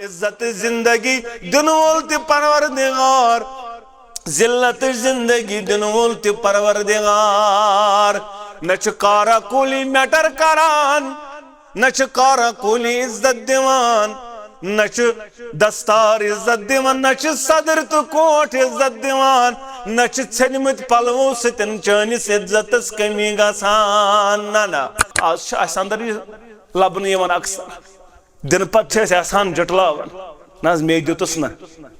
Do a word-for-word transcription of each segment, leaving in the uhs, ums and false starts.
عزت زندگی دِنہٕ وول تہِ پروردگار، ذلت زندگی دِنہٕ وول تہِ پروردگار۔ نہ چھُ کارا کوٗلی میٹر کران، نہ چھُ کارا کوٗلی عزت دِوان، نہ چھُ دستار عزت دِوان، نہ چھُ صدر تہٕ کوٹ عزت دِوان، نہ چھُ ژھیٚنمٕتۍ پلوو سۭتۍ چٲنِس عزتس کمی گژھان۔ نہ، نہ، آز چھُ اَسہِ اندر یہِ لبنہٕ یِوان اکثر۔ دِنہٕ پتہٕ چھِ أسۍ آسان جُٹلاوان۔ نہ حظ، مے دیُتُس نہٕ۔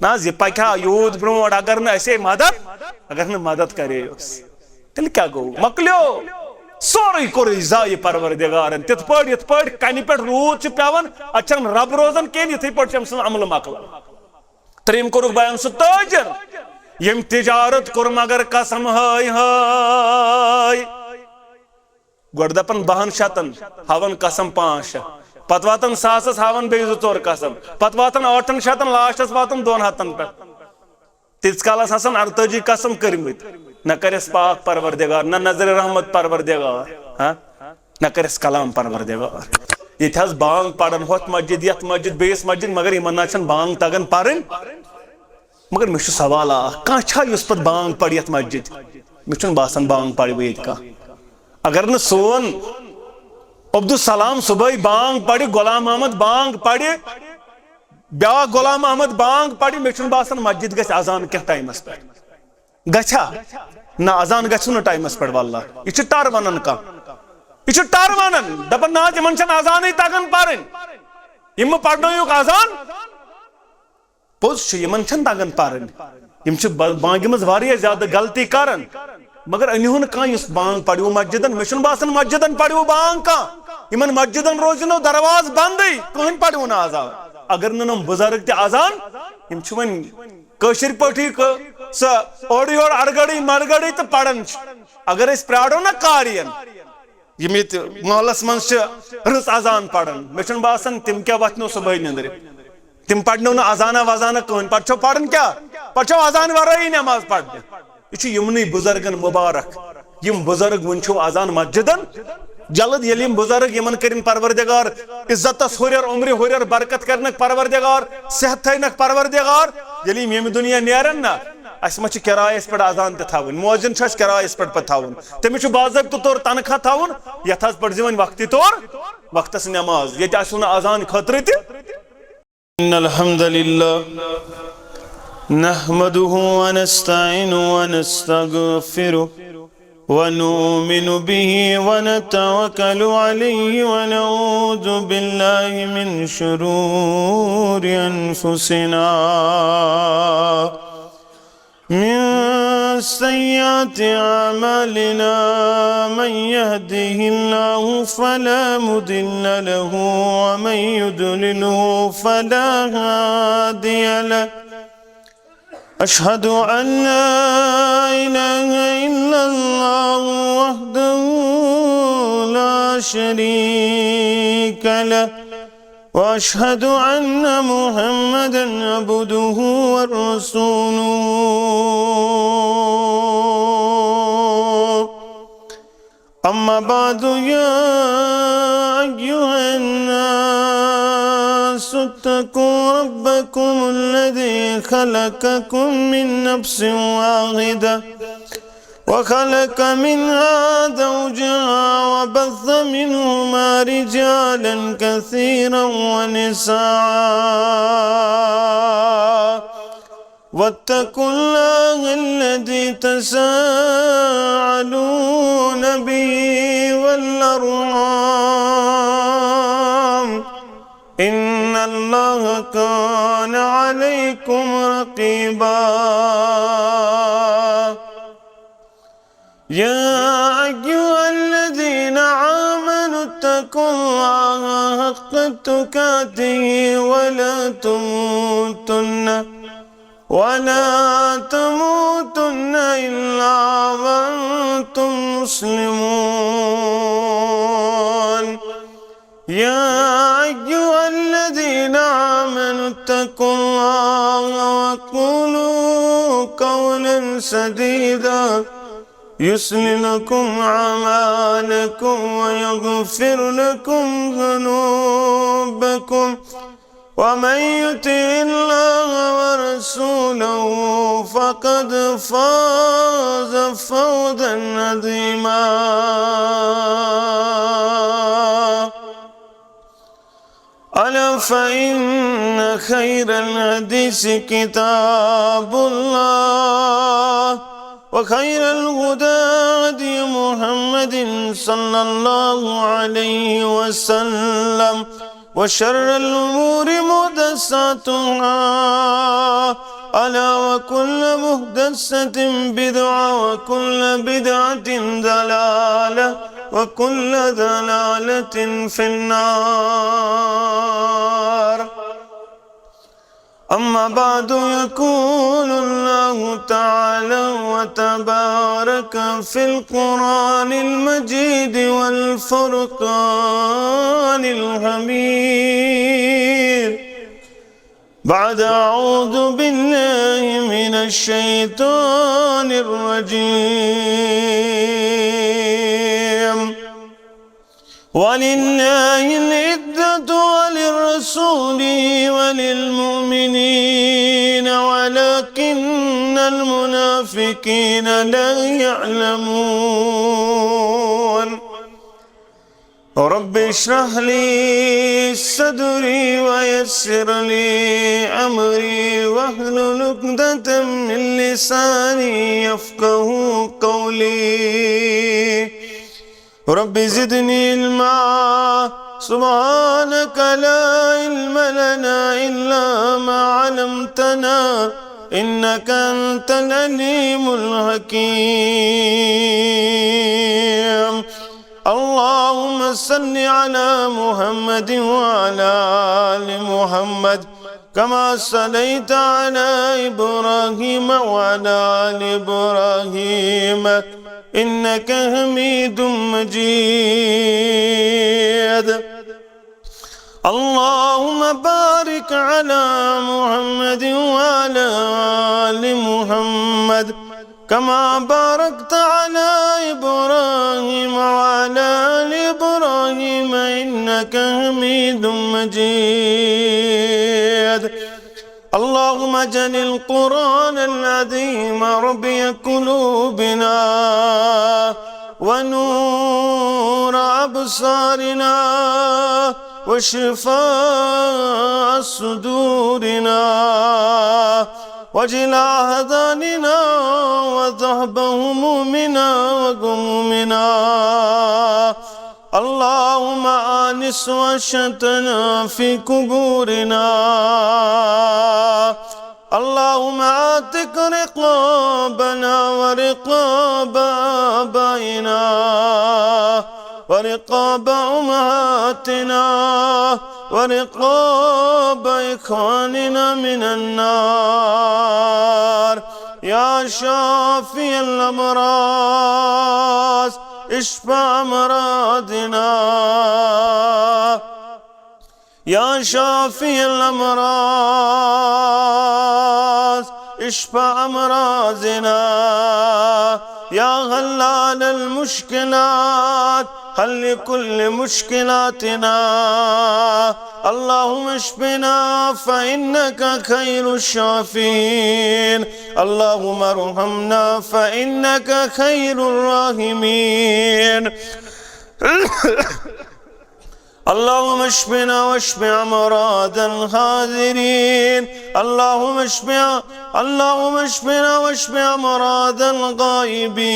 نہ حظ، یہِ پکہِ ہا یوٗت برونٛٹھ، اگر نہٕ اَسے مدد، اگر نہٕ مدد کرے یوس۔ تیٚلہِ کیٛاہ گوٚو؟ مۄکلیو۔ سورُے کوٚرُے ضایع پروردگارن۔ تِتھ پٲٹھۍ، یِتھ پٲٹھۍ کنہِ پٮ۪ٹھ روٗد چھُ پٮ۪وان، اَتہِ چھَنہٕ رب روزان کِہیٖنۍ، یِتھٕے پٲٹھۍ چھُ أمۍ سٕنٛز عملہٕ مۄکلان۔ ترٛیٚیِم کوٚرُکھ بیان سُہ تٲجِر، ییٚمۍ تجارت کوٚر مگر قسم ہٲے ہٲے۔ گۄڈٕ دپان بہن شتن، ہاوان قسم پانٛژھ شےٚ، پتہٕ واتان ساسس، ہاوان بیٚیہِ زٕ ژور قسم، پتہٕ واتان ٲٹھن شتن، لاسٹس واتان دۄن ہتن پٮ۪ٹھ۔ تیٖتِس کالس آسان ارتٲجی قسم کٔرمٕتۍ، نہ کرٮ۪س پاک پروردگار، نہ نظرِ رحمت پروردگار، ہاں، نہ کرٮ۪س کلام پروردگار۔ ییٚتہِ حظ بانگ پران، ہۄتھ مسجد، یتھ مسجد، بیٚیِس مسجد، مگر یِمن نہ چھنہٕ بانگ تگان پرٕنۍ۔ مگر مےٚ چھُ سوال اکھ، کانٛہہ چھا یُس پتہٕ بانگ پرِ یتھ مسجد؟ مےٚ چھُنہٕ باسان بانگ پرِ وۄنۍ ییٚتہِ کانٛہہ۔ اگر نہٕ سون عبدالسلام صبحٲے بانگ پرِ، غلام محمد بانگ پرِ، بیاکھ غلام محمد بانگ پرِ، مےٚ چھُنہٕ باسان مسجد گژھِ اذان کینٛہہ ٹایمس پٮ۪ٹھ۔ گژھِ ہا؟ نہ، اذان گژھِ نہٕ ٹایمس پٮ۪ٹھ، واللہ۔ یہِ چھُ ٹر ونان کانٛہہ۔ یہِ چھُ ٹر ونان، دپان، نہ حظ، یِمن چھنہٕ اذانٕے تگان پرٕنۍ۔ یِم پرنٲیِکھ اذان۔ پوٚز چھُ، یِمن چھَنہٕ تَگان پَرٕنۍ۔ یِم چھِ با-، بانگہِ منٛز واریاہ زیادٕ غلطی کران۔ مگر أنِہُن کانٛہہ یُس بانگ پَرِوٕ مسجدن، مےٚ چھُنہٕ باسان مسجدن پَرِوٕ بانگ کانٛہہ۔ یِمن مسجدن روزِ نہٕ دروازٕ بندٕے، کٕہٕنۍ پَرِوٕ نہٕ اذان۔ اگر نہٕ یِم بُزرگ تہِ اذان، یِم چھِ وۄنۍ کٲشِر پٲٹھی کٲ-، سۄ اورٕ یورٕ اَرگَڑٕے مَرگَڑٕے تہٕ پَران چھِ۔ اگر أسۍ پرٛارو نہ قارین، یِم ییٚتہِ محلس منٛز چھِ رٕژ اذان پران، مےٚ چھُنہٕ باسان تِم کیٛاہ وۄتھنو صبحٲے نِندرِ۔ تِم پرنو نہٕ اذانہ وزانہ کٕہٕنۍ۔ پتہٕ چھو پران کیٛاہ؟ پتہٕ چھو اذانہِ ورٲیی نماز پرنہِ۔ یہِ چھُ یِمنٕے بُزرگن مُبارک۔ یِم بُزرگ وُنہِ چھِو اذان مسجدن۔ جلد ییٚلہِ یِم بُزرگ، یِمن کٔرِن پروردگار عزتس ہُرٮ۪ر، عمرِ ہُرٮ۪ر، برکت کرنکھ پروردگار، صحت تھٲینکھ پروردگار۔ ییٚلہِ یِم ییٚمہِ دُنیا نیرن نا، اسہِ ما چھِ کرایس پٮ۪ٹھ اذان تہِ تھاوٕنۍ؟ مؤذن چھُ اسہِ کرایس پٮ۪ٹھ پتہٕ تھاوُن، تٔمِس چھُ باضٲبطہٕ طور تنخواہ تھاوُن، یتھ حظ پرزِ وۄنۍ وقتی طور وقتس نماز، ییٚتہِ آسہِ نہٕ اذان خٲطرٕ تہِ۔ إن الحمد لله نحمده ونستعينه ونستغفره ونؤمن به ونتوكل عليه ونعوذ بالله من شرور أنفسنا من سيئات أعمالنا، من يهده الله فلا مضل له ومن يضلله فلا هادي له. أشهد أن لا إله إلا الله وحده لا شريك له، وأشهد أن محمدا عبده ورسوله. أما بعد، يا أيها الناس اتقوا ربكم الذي خلقكم من نفس واحدة وخلق منها زوجها وبث منهما رجالا كثيرا ونساء، واتقوا الله الذي تساءلون به والأرحام، إن الله كان عليكم رقيبا. يا أيها الذين آمنوا اتقوا الله حق تقاته ولا تموتن، ولا تموتن إلا وأنتم مسلمون. يا أيها الذين آمنوا اتقوا الله وقولوا قولا سديدا، يصلح لكم أعمالكم ويغفر لكم ذنوبكم، ومن يطع الله ورسوله فقد فاز فوزا عظيما. ألا فإن خير الحديث كتاب الله، وخير الهدى هدي محمد صلى الله عليه وسلم، وشر الأمور محدثاتها، ألا وكل محدثة بدعة، وكل بدعة ضلالة، وكل ضلالة في النار. أما بعد، يقول الله تعالى وتبارك في القرآن المجيد والفرقان الحميد، بعد أعوذ بالله من الشيطان الرجيم. ولله العزة ولرسوله وللمؤمنين ولكن المنافقين لا يعلمون. رب اشرح لي صدري ويسر لي أمري واحلل عقدة من لساني يفقه قولي. رب زدني علما. سبحانك لا علم لنا إلا ما علمتنا إنك أنت العليم الحكيم. اللهم صل على محمد وعلى آل محمد كما صليت على إبراهيم وعلى آل إبراهيم إنك حميد مجيد. اللهم بارك على محمد وعلى آل محمد كما باركت على إبراهيم وعلى آل إبراهيم إنك حميد مجيد. اللهم اجعل القرآن العظيم ربيع قلوبنا ونور أبصارنا وشفاء صدورنا وجلاء أحزاننا وذهاب همومنا وغمومنا. اللهم آنس وحشتنا في قبورنا. اللهم اعتق رقابنا ورقاب آبائنا ورقاب أمهاتنا ورقاب إخواننا من النار. يا شافي الأمراض، اشف أمراضنا. يا شافي الأمراض، اشف أمراضنا. يا حلال المشكلات، حل كل مشكلاتنا. اللهم اشفنا فإنك خير الشافين. اللهم ارحمنا فإنك خير الراحمين. اللهم اشفنا واشف أمراض الحاضرين. اللهم اشف، اللهم اشفنا واشف أمراض الغائبين.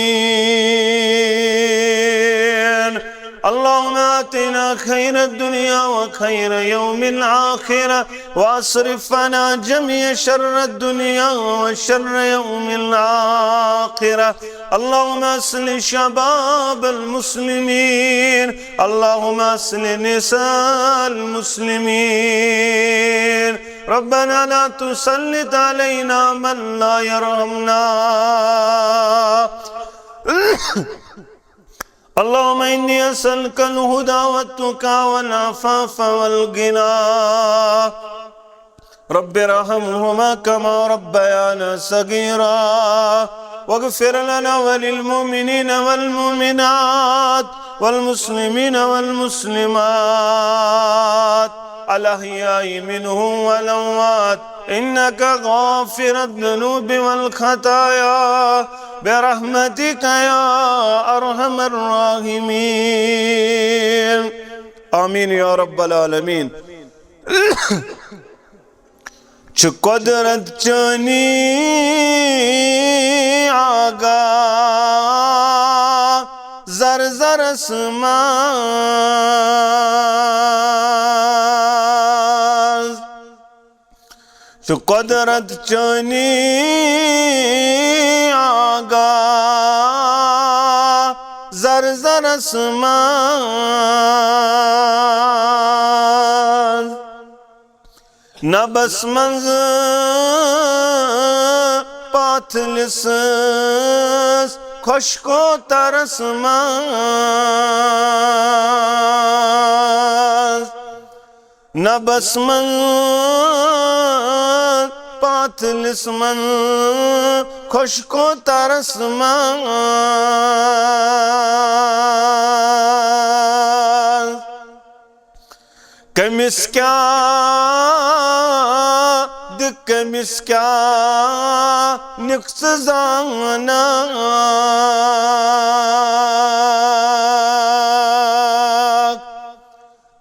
اللهم آتنا خير الدنيا وخير يوم الآخرة، واصرف عنا جميع شر الدنيا وشر يوم الآخرة. اللهم أصلح شباب المسلمين. اللهم أصلح نساء المسلمين. ربنا لا تسلط علينا من لا يرحمنا. اللهم إني أسألك الهدى والتقى والعفاف والغنى. رب ارحمهما كما ربيانا صغيرا. واغفر لنا وللمؤمنين والمؤمنات والمسلمين والمسلمات الأحياء منهم والأموات إنك غافر الذنوب والخطايا برحمتك يا أرحم الراحمين. آمين يا رب العالمين. چھُ قۄدرت چٲنی آگاہ زر زرس منٛز۔ چھُ قۄدرت چٲنی آگاہ زر زرس منٛز۔ نبس منٛز پاتھلِس خۄشکو ترس منٛز۔ نبس منٛز پاتھلِس منٛز خۄشکو ترس منٛز۔ کٔمِس کیٛاہ دِ، کٔمِس کیٛاہ نِکھ ژٕ زانکھ؟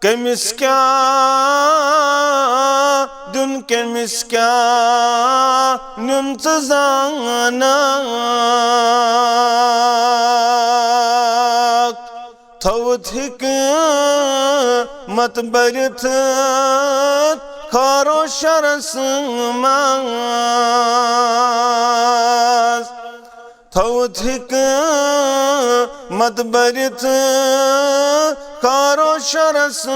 کٔمِس کیٛاہ دیُن، کٔمِس کیٛاہ نیُن ژٕ زانکھ؟ تھوٚوُتھ حِکمت بٔرِتھ خارو شرس منٛز۔ تھوٚوُتھ حِکمت بٔرِتھ خارو شرس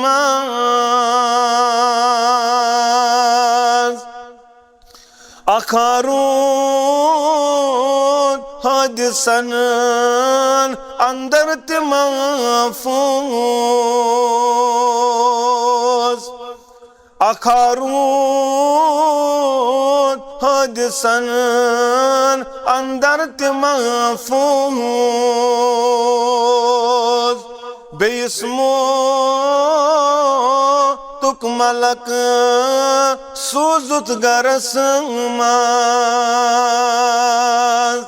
منٛز۔ اکھ ہارون حٲدِثن اندر تہِ محفوظ۔ اکھ ہارون حٲدِثن اندر تہِ محفوظ۔ بیٚیِس موتُک ملک سوٗزُتھ گرس منٛز۔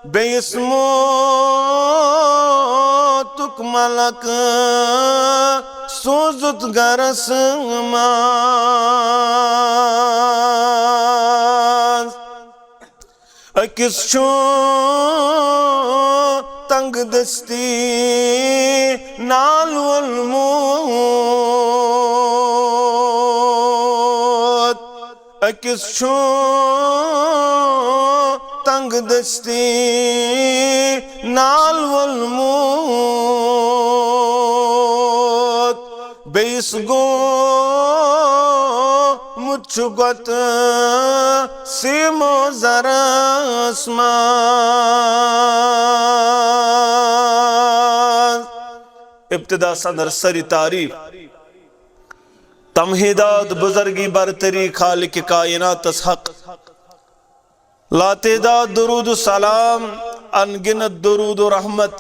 بیٚیِس موتُک ملک سوٗزُتھ گرس منٛز۔ أکِس چھُ تنگ دستی نال وولمُت۔ أکِس چھُ تنگ دستی نال وولمُت۔ بیٚیِس گوٚمُت چھُ گۄتہٕ سیٖمو زرس منٛز۔ ابتداہس اندر سٲری تعریف۔ تمہیدات، بزرگی، برتری خالق کائناتس حق۔ لاتعداد درود و سلام، ان گنت درود و رحمت،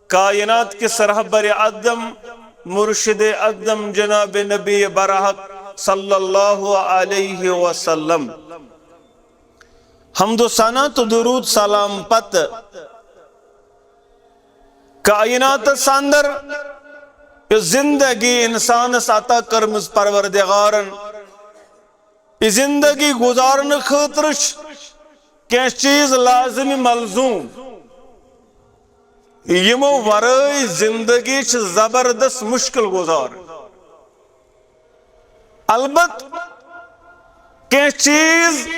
کائنات کِس رہبر اعظم، مرشد اعظم جناب نبی برحق صلی اللہ علیہ وسلم۔ حمد و ثنا تہٕ درود سلام پتہٕ کائناتس اندر یۄس زندگی انسانس عطا کٔرمٕژ پروردگارن، یہِ زندگی گُزارنہٕ خٲطرٕ چھِ کینٛہہ چیٖز لازمی ملزوم، یِمو ورٲے زندگی چھِ زبردست مشکل گُزارٕنۍ۔ البتہ کینٛہہ چیٖز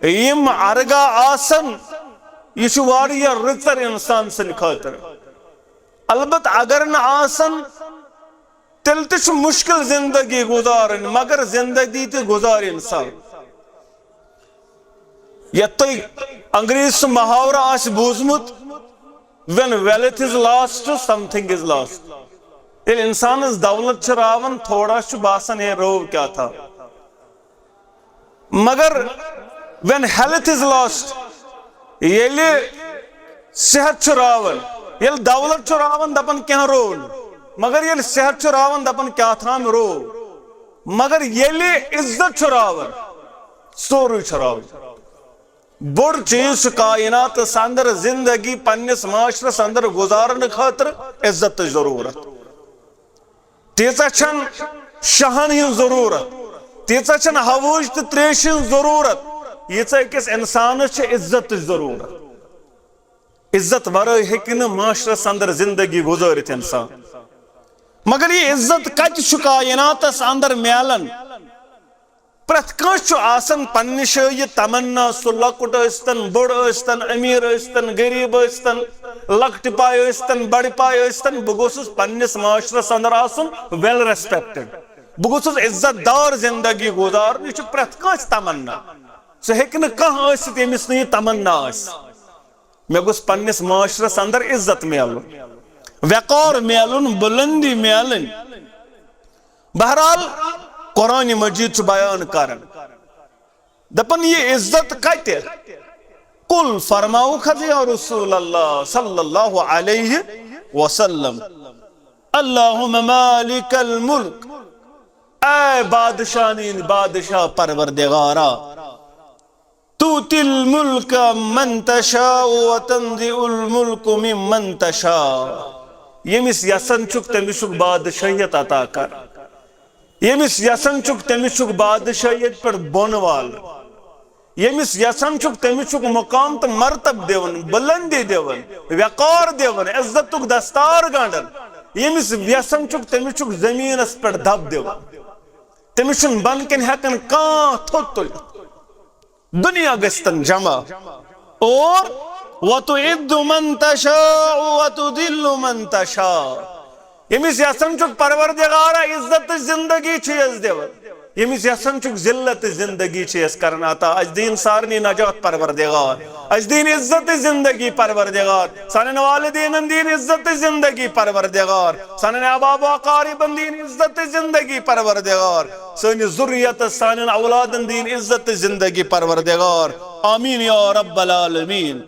یِم ارگا آسن، یہِ چھُ واریاہ رٕژر انسان سٕنٛدِ خٲطرٕ۔ البتہ اگر نہٕ آسن، تیٚلہِ تہِ چھُ مشکل زندگی گُزارٕنۍ، مگر زندگی تہِ گُزارِ انسان۔ یتھ تۄہہِ انگریزی سُہ محاورٕ آسہِ بوٗزمُت، "When wealth is lost, something is lost." ییٚلہِ انسانس دولت چھِ راوان، تھوڑا چھُ باسان، "ہے، رٲو کیٛاہ تھا؟" مگر when health is lost، ییٚلہِ صحت چھُ راوان، ییٚلہِ دولت چھُ راوان، دپان، "کینٛہہ روو نہٕ۔" مگر ییٚلہِ صحت چھُ راوان، دَپان کیٛاہ تھام رو۔ مگر ییٚلہِ عزت چھُ راوان، سورُے چھُ راوان۔ بوٚڑ چیٖز چھُ کائناتس اندر زندگی پننِس معاشرس اندر گُزارنہٕ خٲطرٕ عزتٕچ ضروٗرت۔ تیٖژاہ چھَنہٕ شاہن ہٕنٛز ضروٗرت، تیٖژاہ چھَنہٕ ہوٲج تہٕ تریشہِ ہٕنٛز ضروٗرت، ییٖژاہ أکِس اِنسانس چھِ عزتٕچ ضروٗرت۔ عزت ورٲے ہیٚکہِ نہٕ معاشرس اندر زندگی گُزٲرِتھ اِنسان۔ مگر یہِ عزت کتہِ چھُ کائناتس اندر میلان؟ پرٛٮ۪تھ کٲنٛسہِ چھُ آسان پننہِ جایہِ یہِ تمنا، سُہ لۄکُٹ ٲسۍتن، بوٚڑ ٲسۍتن، أمیٖر ٲسۍتن، غریٖب ٲسۍتن، لۄکٹہِ پایہِ ٲسۍتن، بڑِ پایہِ ٲسۍتن، بہٕ گوٚژھُس پننِس معاشرس اندر آسُن well respected۔ بہٕ گوٚژھُس عزت دار زندگی گُزارُن۔ یہِ چھُ پرٛٮ۪تھ کٲنٛسہِ تمنا۔ سُہ ہیٚکہِ نہٕ کانٛہہ ٲسِتھ، ییٚمِس نہٕ یہِ تمنا آسہِ۔ مےٚ گوٚژھ پننِس معاشرس اندر عزت میلُن، وقار میلُن، بلندی میلٕنۍ۔ بہرحال، قرآن مجید چھُ بیان کران، دپان، یہِ عزت کتہِ؟ قل، فرماوُکھ حظ یا رسول اللہ صلی اللہ علیہ وسلم، اللہم مالک الملک، اے بادشاہن ہٕنٛدۍ بادشاہ پروردگارا، تؤتی الملک من تشاء وتنزع الملک ممن تشاء۔ ییٚمِس یژھان چھُکھ، تٔمِس چھُکھ بادشٲہیت عطا کران۔ ییٚمِس یژھان چھُکھ، تٔمِس چھُکھ بادشٲہیت پٮ۪ٹھ بۄن والان۔ ییٚمِس یژھان چھُکھ، تٔمِس چھُکھ مقام تہٕ مرتب دِوان، بلندی دِوان، وقار دِوان، عزتُک دستار گنڈان۔ ییٚمِس یژھان چھُکھ، تٔمِس چھُکھ زٔمیٖنَس پٮ۪ٹھ دب دِوان۔ تٔمِس چھُنہٕ بۄنہٕ کَنہِ ہٮ۪کان کانٛہہ تھوٚد تُلِتھ۔ دُنیا گژھِ تن جمع۔ اور وتعز من تشاء وتذل من تشاء۔ ییٚمِس یژھان چھُکھ پروردگارا عزت تہٕ زندگی چھُ یَس دِوان، ییٚمِس یژھان چھُکھ ذلت تہٕ زندگی چھُ یَس کران عطا۔ اَسہِ دِیِن سارنٕے نجات پروردگار، اَسہِ دِیِن عزت تہٕ زندگی پروردگار، سانٮ۪ن والدینن دِیِن عزت تہٕ زندگی پروردگار، سانٮ۪ن احباب و اقاربن دِیِن عزت تہٕ زندگی پروردگار، سٲنِس ذُریتس، سانٮ۪ن اولادن دِیِن عزت تہٕ زندگی پروردگار۔ آمین یا رب العالمین۔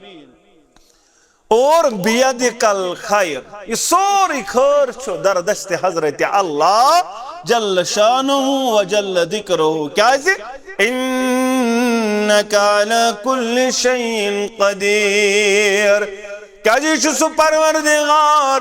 اور بیدک الخیر، یہِ سورُے خٲر چھُ در دست حضرت اللہ جل شانہ و جل ذکرہ۔ کیازِ؟ انک علی کل شیء قدیر۔ کیازِ یہِ چھُ سُہ پروردگار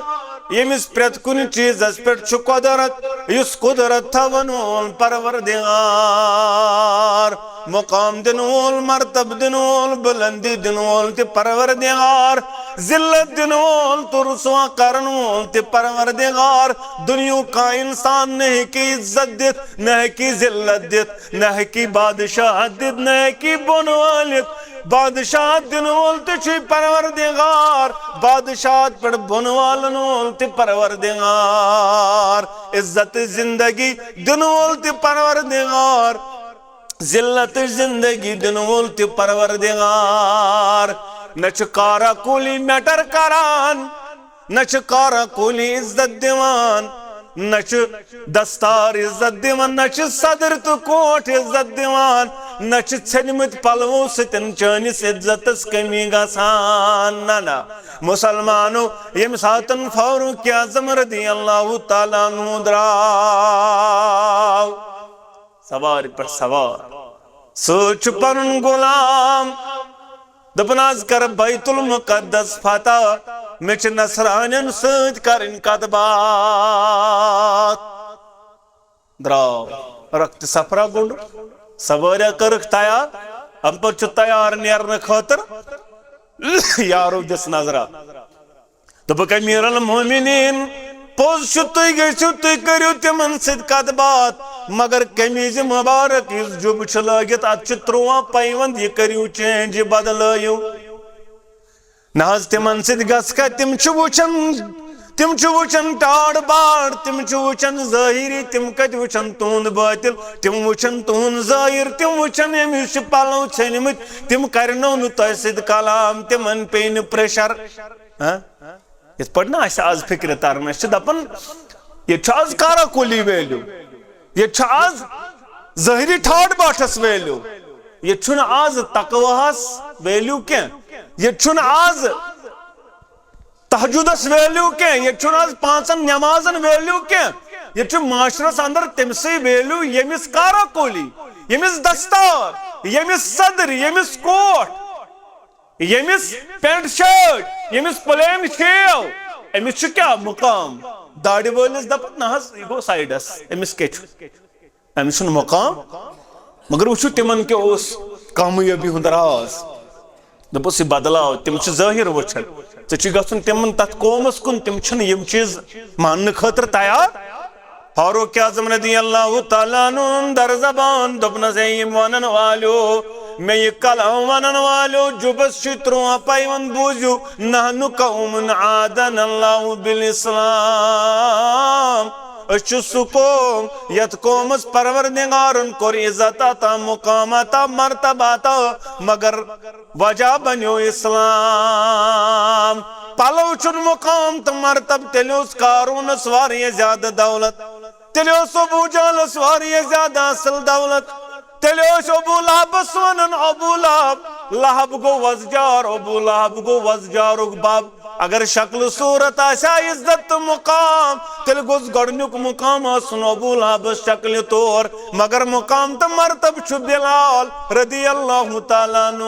ییٚمِس پرٛٮ۪تھ کُنہِ چیٖزس پٮ۪ٹھ چھُ قۄدرت، یُس قۄدرت تھاوَن وول پروردگار، مقام دِنہٕ وول، مرتب دِنہٕ وول، بلندی دِنہٕ وول تہِ پروردگار، ذلت دِنہٕ وول تہٕ رسوا کرن وول تہِ پروردگار۔ دُنیہُک کانٛہہ انسان نہ ہیٚکہِ عزت دِتھ، نہ ہیٚکہِ ذلت دِتھ، نہ ہیٚکہِ بادشاہت دِتھ، نہ ہیٚکہِ بۄن وٲلِتھ۔ بادشاہت دِنہٕ وول تہِ چھُے پروردگار، بادشاہت پٮ۪ٹھ بۄن والن وول تہِ پروردگار، عزت زندگی دِنہٕ وول تہِ پروردگار، ذلت زندگی دِنہٕ وول تہِ پروردگار۔ نہ چھُ کارا کوٗلی میٹر کران، نہ چھُ کارا کوٗلی عزت دِوان، نہ چھُ دستار عزت دِوان، نہ چھُ صدر تہٕ کوٹ عزت دِوان، نہ چھُ ژھیٚنمٕتۍ پلوو سۭتۍ چٲنِس عزتس کمی گژھان۔ نہ، نہ، مسلمانو، ییٚمہِ ساتن فاروق اعظم رضی اللہ تعالیٰ عنہ درٛاو، سوارِ پٮ۪ٹھ سوار۔ سۭتۍ چھُ پنُن غلام۔ دوٚپُن، "از کر بیت المقدس فتح، مےٚ چھِ نصرانٮ۪ن سۭتۍ کرٕنۍ کتھ باتھ۔" درٛاو رۄخ تہٕ صفرا گوٚنٛڈ، سوٲرۍ کٔرٕکھ تیار، اَمہِ پتہٕ چھُ تیار نیرنہٕ خٲطرٕ۔ یارو دِژ نظرا۔ دوٚپُکھ، "امیر المومنین، پوٚز چھُ، تُہۍ گٔژھِو، تُہۍ کٔرِو تِمن سۭتۍ کتھ باتھ، مگر قمیٖض مُبارک یُس جُبہٕ چھُ لٲگِتھ، اتھ چھُ ترٛووا پیوند، یہِ کٔرِو چینج، یہِ بدلٲیِو۔ نہ حظ، تِمن سۭتۍ گژھِ کتھ، تِم چھِ وٕچھان، تِم چھِ وٕچھان ٹاٹھ باٹھ، تِم چھِ وٕچھان ظٲہری، تِم کتہِ وٕچھان تُہُنٛد باطن، تِم وٕچھان تُہُنٛد ظٲہر، تِم وٕچھان أمِس چھِ پلو ژھیٚنمٕتۍ، تِم کرنو نہٕ تۄہہِ سۭتۍ کلام، تِمن پیٚیہِ نہٕ پریشر۔" ہاں؟ یِتھ پٲٹھۍ نہٕ اَسہِ آز فِکرِ تران، أسۍ چھِ دَپان، ییٚتہِ چھُ آز کارا کوٗلی ویلیو، ییٚتہِ چھُ آز ظٲہری ٹھاٹھ باٹھس ویلیو، ییٚتہِ چھُنہٕ آز تقواہس ویلیو کینٛہہ، ییٚتہِ چھُنہٕ آز تہجدس ویلیو کینٛہہ، ییٚتہِ چھُنہٕ آز پانٛژن نٮ۪مازن ویلیو کینٛہہ۔ ییٚتہِ چھُ معاشرس اندر تٔمسٕے ویلیو، ییٚمِس کارا کولی، ییٚمِس دستار، ییٚمِس صدر، ییٚمِس کوٹ، ییٚمِس پینٹ شٲٹ، ییٚمِس پلین شیو، أمِس چھُ کیٛاہ مقام؟ داڑِ وٲلِس دپان، نہ حظ، یہِ گوٚو سایڈس، أمِس کیٛاہ چھُ؟ أمِس چھُنہٕ مقام۔ مگر وٕچھِو، تِمن کیٛاہ اوس کامیٲبی ہُنٛد راز۔ دوٚپُس، یہِ بدلاو، تِم چھِ ظٲہِر وٕچھان۔ ژےٚ چھُے گژھُن تِمن، تتھ قومس کُن، تِم چھِنہٕ یِم چیٖز ماننہٕ خٲطرٕ تیار۔ فاروق اعظم رضی اللہ تعالیٰ عنہ در زبان دوٚپنس، اے یِم ونن والیو، مےٚ یہِ کلام ونن والیو، جُبس چھُ ترٛووان پیوند، بوٗزِو، نحن قوم عادنا اللہ بالاسلام۔ أسۍ چھِ سُہ قوم یتھ قومس پروردگارن کوٚر عزت عطا، مقام عطا، مرتبہ عطا، مگر وجہ بنیو اسلام۔ پلو چھُنہٕ مقام تہٕ مرتبہ۔ تیٚلہِ اوس قارونس واریاہ زیادٕ دولت، تیٚلہِ اوس ابو جہلس واریاہ زیادٕ اصل دولت، تیٚلہِ ٲسۍ ابو لہبس ونان ابو لہب۔ لہب گوٚو وۄزجار، ابو لہب گوٚو وۄزجارُک بب۔ اگر شکل صورت آسہِ ہا عزت تہٕ مقام، تیٚلہِ گوٚژھ گۄڈٕنیُک مقام آسُن ابو لہبس شکلہِ طور، مگر مقام تہٕ مرتبہ چھُ بلال رضی اللہ تعالیٰ عنہ۔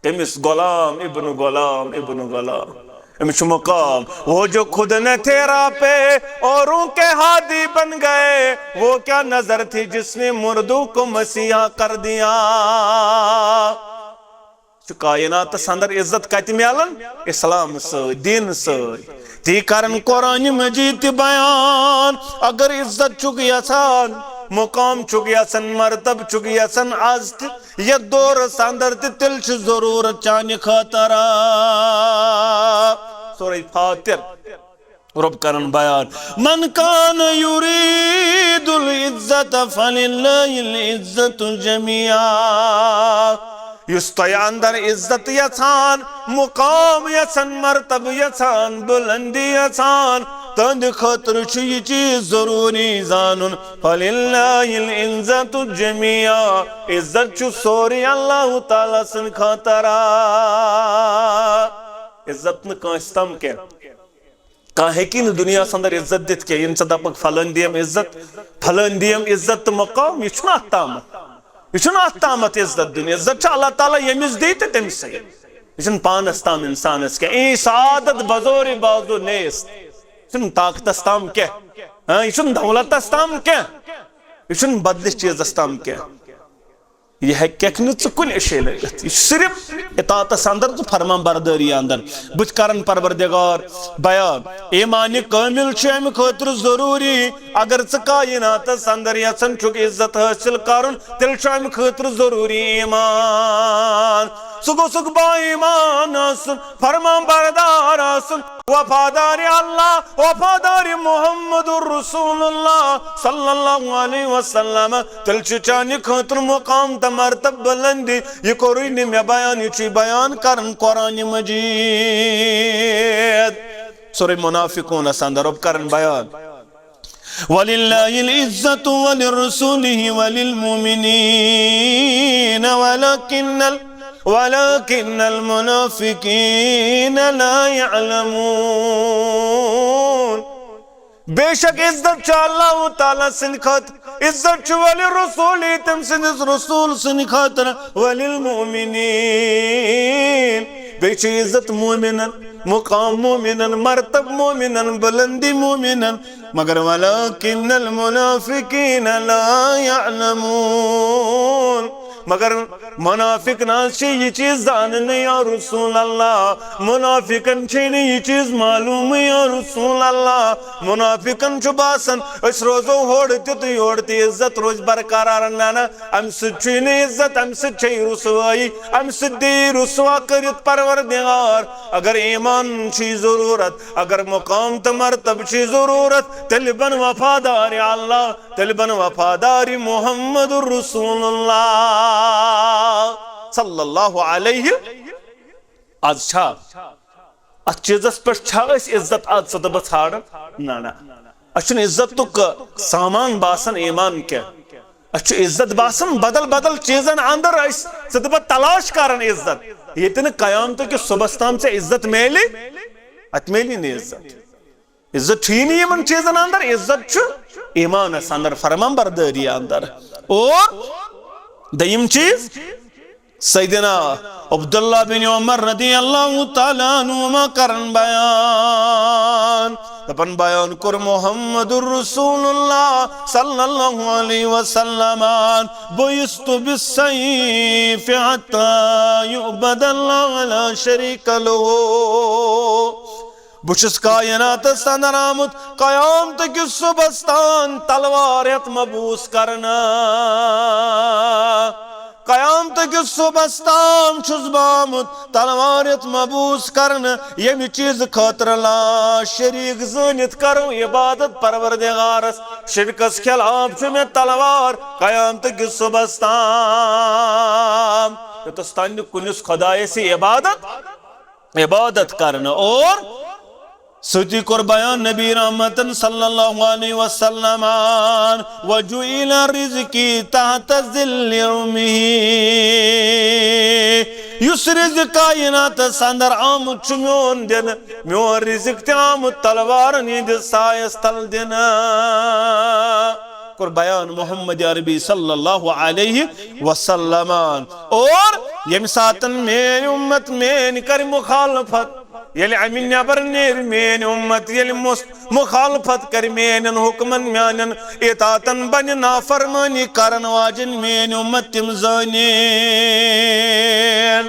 تٔمِس غلام ابن غلام ابن غلام، أمِس چھُ مقام۔ وہ جو خود نہ تھے راہ پہ اوروں کے ہادی بن گئے، وہ کیا نظر تھی جس نے مردوں کو مسیحا کر دیا۔ چھُ کائناتس اندر عزت کتہِ میلان؟ اسلام سۭتۍ، دین سۭتۍ۔ تی کرن قرآن مجید تہِ بیان۔ اگر عزت چھُکھ یژھان، مقام چھُکھ یژھان، مرتبہ چھُکھ یژھان، از تہِ یتھ دورس اندر تہِ، تیٚلہِ چھِ ضرورت چانہِ خٲطرٕ۔ سورہ فاطر، رب کرن بیان، من کان یرید العزت فللہ العزت جمیعا۔ یُس تۄہہِ اندر عزت یژھان، مقام یژھان، مرتبہ یژھان، بلندی یژھان، تہنٛدِ خٲطرٕ چھُ یہِ چیٖز ضروٗری زانُن، فللہ العزت جمیعا، عزت چھُ سورُے اللہ تعالیٰ سٕنٛدِ خٲطرٕ۔ عزت نہٕ کٲنٛسہِ تام کینٛہہ۔ کانٛہہ ہیٚکی نہٕ دُنیاہَس اندر عزت دِتھ کینٛہہ۔ ییٚلہِ ژٕ دَپَکھ، فلٲنۍ دِیَم عزت، فلٲنۍ دِیَم عزت تہٕ مقام، یہِ چھُنہٕ اَتھ تامَتھ۔ یہِ چھُنہٕ اَتھ تامَتھ عزت دیُن۔ عزت چھُ اللہ تعالیٰ ییٚمِس دی تہٕ تٔمِسٕے۔ یہِ چھُنہٕ پانَس تام اِنسانَس کینٛہہ۔ اے سعادت بزور بازو نیست۔ یہِ چھُنہٕ طاقتَس تام کینٛہہ۔ ہاں، یہِ چھُنہٕ دولتَس تام کینٛہہ۔ یہِ چھُنہٕ بدلِس چیٖزَس تام کینٛہہ۔ یہِ ہیٚکٮ۪کھ نہٕ ژٕ کُنہِ جایہِ لٔبِتھ۔ یہِ چھُ صرف اطاعتس اندر تہٕ فرمان بردٲری اندر۔ بہٕ تہِ کرن پروردگار بیان۔ ایمان کٲمل چھُ امہِ خٲطرٕ ضروٗری۔ اگر ژٕ کائناتس اندر یژھان چھُکھ عزت حٲصِل کرُن، تیٚلہِ چھُ امہِ خٲطرٕ ضروٗری ایمان۔ ژٕ گوٚژھُکھ با ایمان آسُن، فرمان بردار آسُن، وفادار اللہ، وفادار محمد رسول اللہ صلی اللہ علیہ وسلم۔ تیٚلہِ چھُ چانہِ خٲطرٕ مقام تہٕ مرتبہٕ بلندی۔ یہِ کوٚرُے نہٕ مےٚ بیان، یہِ چھُے بیان کران قرآن مجید۔ سورہ منافقونس اندر رب کران بیان، وللہ العزت ولرسولہ وللمؤمنین ولکن ال-، ولکن المنافقین لا یعلمون۔ بے شک عزت چھُ اللہ تعالیٰ سٕنٛدِ خٲطرٕ، عزت چھُ ولرسولہ، تٔمۍ سٕنٛدِس رسول سٕنٛدِ خٲطرٕ، وللمؤمنین، بیٚیہِ چھُ عزت مومنن، مقام مومنن، مرتب مومنن، بلندی مومنن، مگر ولکن المنافقین لا یعلمون۔ مگر منافق نہ حظ چھِ یہِ چیٖز زاننٕے یا رسول اللہ، منافقن چھے نہٕ یہِ چیٖز معلومٕے یا رسول اللہ۔ منافقن چھُ باسان، أسۍ روزو ہورٕ تہِ تہٕ یورٕ تہِ، عزت روزِ برقرار۔ نہ، نہ، امہِ سۭتۍ چھُے نہٕ عزت، امہِ سۭتۍ چھے رسوٲیی، امہِ سۭتۍ دی رسوا کٔرِتھ پروردگار۔ اگر ایمان چھُے ضروٗرت، اگر مقام تہٕ مرتبہٕ چھُے ضروٗرت، تیٚلہِ بن وفادار اللہ، تیٚلہِ بن وفادار محمد رسول اللہ صلی اللہ علیہ۔ از چھا اتھ چیزس پٮ۪ٹھ چھا أسۍ عزت از ژٕ تہٕ بہٕ ژھانڈان؟ نہ، نہ۔ اسہِ چھُنہٕ عزتُک سامان باسان ایمان کینٛہہ۔ اسہِ چھُ عزت باسان بدل بدل چیزن اندر، أسۍ ژٕ تہٕ بہٕ تلاش کران عزت۔ ییٚتہِ نہٕ قیامتہٕ کِس صُبحس تام ژےٚ عزت میلہِ، اتہِ میلی نہٕ عزت۔ عزت چھُے نہٕ یِمن چیٖزن اندر، عزت چھُ ایمانس اندر، فرمان بردٲری اندر۔ اور دوٚیِم چیٖز، سیدنا عبداللہ بن عمر رضی اللہ تعالیٰ عنہما کرن بیان، دپن بیان کوٚر محمد رسول اللہ صلی اللہ علیہ وسلم، بعثت بالسیف حتی یعبد اللہ لا شریک لہ۔ بہٕ چھُس کائناتس اندر آمُت قیامتہٕ کِس صُبحس تام تلوار ہٮ۪تھ مبعوث کرنہٕ۔ قیامتہٕ کِس صُبحس تام چھُس بہٕ آمُت تلوار ہٮ۪تھ مبعوث کرنہٕ، ییٚمہِ چیٖزٕ خٲطرٕ لا شریٖک زٲنِتھ کرو عبادت پروردگارس۔ شرکس خلاف چھُ مےٚ تلوار قیامتہٕ کِس صُبحس تام۔ یوٚتس تام نہٕ کُنِس خدایس عبادت عبادت کرنہٕ۔ اور سۭتی کوٚر بیان نبی رحمتن صلی اللہ علیہ وسلم، وجعل رزقی تحت ظل عرمہ۔ یُس رزق کائناتس اندر آمُت چھُ میون دِنہٕ، میون رزق تہِ آمُت تلوارن ہٕنٛدِس سایس تل دِنہٕ۔ کوٚر بیان محمد عربی صلی اللہ علیہ وسلم۔ اور ییٚمہِ ساتن میٲنۍ اُمت میٲنۍ کرِ مخالفت، ییٚلہِ امہِ نٮ۪بر نیرِ میٲنۍ اُمت، ییٚلہِ مُس-، مخالفت کرِ میٲنٮ۪ن حُکمن، میانٮ۪ن اطاعتن، بنہِ نافرمٲنی کرن واجٮ۪ن میٲنۍ اُمت، تِم زٲنِن،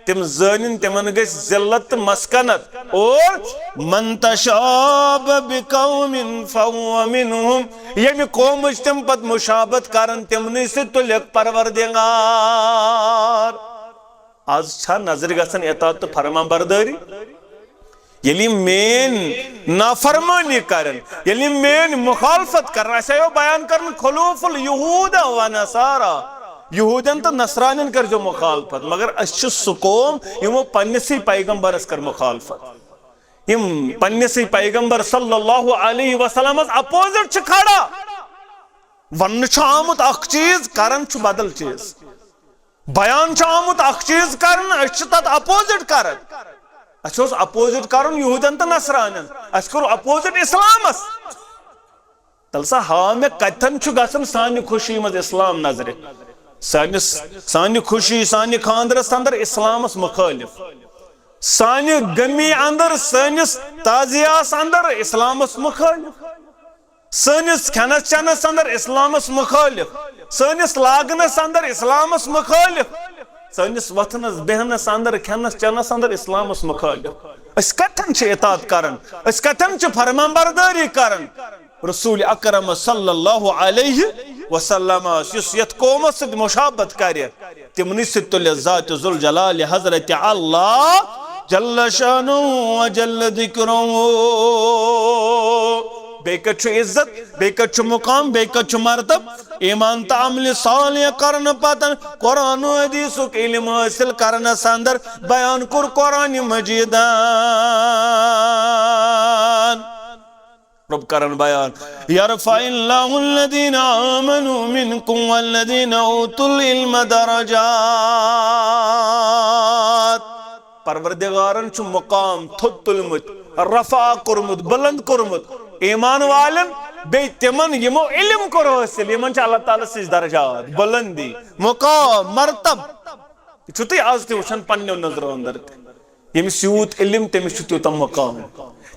تِم زٲنِن، تِمن گژھِ ذلت تہٕ مسکنت۔ اور من تشابہ بقوم فہو منہم، ییٚمہِ قومٕچ تِم پتہٕ مشابت کرن، تِمنٕے سۭتۍ تُلٮ۪کھ پروردگار۔ از چھا نظرِ گژھان اطاعت تہٕ فرمان بردٲری؟ ییٚلہِ یِم میٲنۍ نافرمٲنی کرن، ییٚلہِ یِم میٲنۍ مخالفت کرن، اسہِ آیو بیان کرنہٕ خلوف الیہود و نصارا، یہودین تہٕ نصرانین کٔرزیو مخالفت، مگر أسۍ چھِ سُہ قوم یِمو پننسٕے پیغمبرس کٔر مخالفت۔ یِم پننسٕے پیغمبر صلی اللہ علیہ وسلمس اپوزٹ چھِ کھڑا۔ وننہٕ چھُ آمُت اکھ چیٖز، کران چھُ بدل چیٖز۔ بیان چھُ آمُت اکھ چیٖز کرنہٕ، أسۍ چھِ تتھ اپوزٹ کران۔ اسہِ اوس اپوزٹ کرُن یہودین تہٕ نصرانین، اسہِ کوٚر اپوزٹ اسلامس۔ تیٚلہِ سا ہاو مےٚ کتٮ۪ن چھُ گژھان سانہِ خوشی منٛز اسلام نظرِ؟ سٲنِس، سانہِ خوشی، سانہِ خاندرس اندر اسلامس مخٲلف، سانہِ غمی اندر، سٲنِس تعزیہس اندر اسلامس مخٲلف، سٲنِس کھٮ۪نس چٮ۪نس اندر اسلامس مخٲلف، سٲنِس لاگنس اندر اسلامس مخٲلف، سٲنِس وۄتھنس بیہنس اندر، کھٮ۪نس چٮ۪نس اندر اسلامس مخٲلف۔ أسۍ کتٮ۪ن چھِ اطاعت کران؟ أسۍ کتٮ۪ن چھِ فرمان بردٲری کران؟ رسول اکرم صلی اللہ علیہ وسلم، یُس یتھ قومس سۭتۍ مشابت کرِ، تِمنٕے سۭتۍ تُلہِ ذات ذوالجلال حضرت اللہ جل شانہ و جل ذکرہ۔ بیٚیہِ کتہِ چھُ عزت، بیٚیہِ کتہِ چھُ مقام، بیٚیہِ کتہِ چھُ مرتب؟ ایمان تہٕ عملِ صالح کرنہٕ پتہٕ قرآن و حدیثُک علم حٲصِل کرنس اندر بیان کوٚر قرآن مجیدن۔ رب کرن بیان، یرفع اللہ الذین آمنوا منکم والذین اوتوا العلم درجات۔ پروردگارن چھُ مقام تھوٚد تُلمُت، رفع کوٚرمُت، بلند کوٚرمُت۔ ایمان والٮ۪ن بیٚیہِ تِمن یِمو علم کوٚر حٲصِل، یِمن چھِ اللہ تعالیٰ سٕنٛز درجات، بلندی، مقام، مرتب۔ یہِ چھِو تُہۍ آز تہِ وٕچھان پننیو نظرو اندر تہِ۔ ییٚمِس یوٗت علم، تٔمِس چھُ تیوٗتاہ مقام،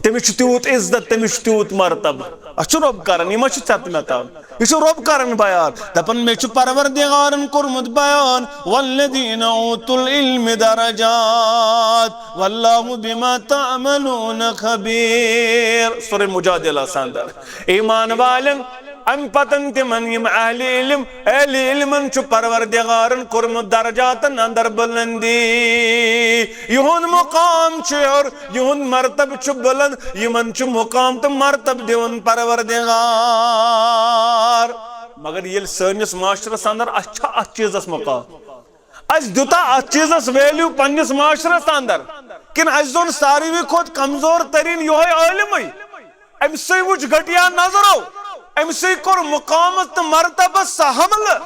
تٔمِس چھُ تیوٗت عزت، تٔمِس چھُ تیوٗت مرتبہٕ۔ اَتھ چھُ رۄب کران، یہِ ما چھُ ژےٚ تہٕ مےٚ تام؟ یہِ چھُ رۄب کران بیان، دپان، مےٚ چھُ پروردگارن کوٚرمُت بیان، والذین اوتوا العلم درجات واللہ بما تعملون خبیر۔ سورہ مجادلہ اندر ایمان والٮ۪ن، امہِ پتن تِمن یِم اہلِ علم، اہلِ علمن چھُ پروردگارن کوٚرمُت درجاتن اندر بلندی۔ یِہُنٛد مقام چھُ ہیوٚر، یِہُنٛد مرتبہٕ چھُ بلند، یِمن چھُ مقام تہٕ مرتبہٕ دِوان پروردگار۔ مگر ییٚلہِ سٲنِس معاشرس اندر اَسہِ چھا اتھ چیٖزس مقام؟ اَسہِ دیُتا اَتھ چیٖزس ویلیو پننِس معاشرس اندر؟ کِنہٕ اَسہِ زون ساروی کھۄتہٕ کمزور تریٖن یِہوٚے عٲلمٕے؟ أمۍ سٕے وٕچھ گٹیا نظرو، أمۍ سٕے کوٚر مقامس تہٕ مرتبس سا حملہٕ،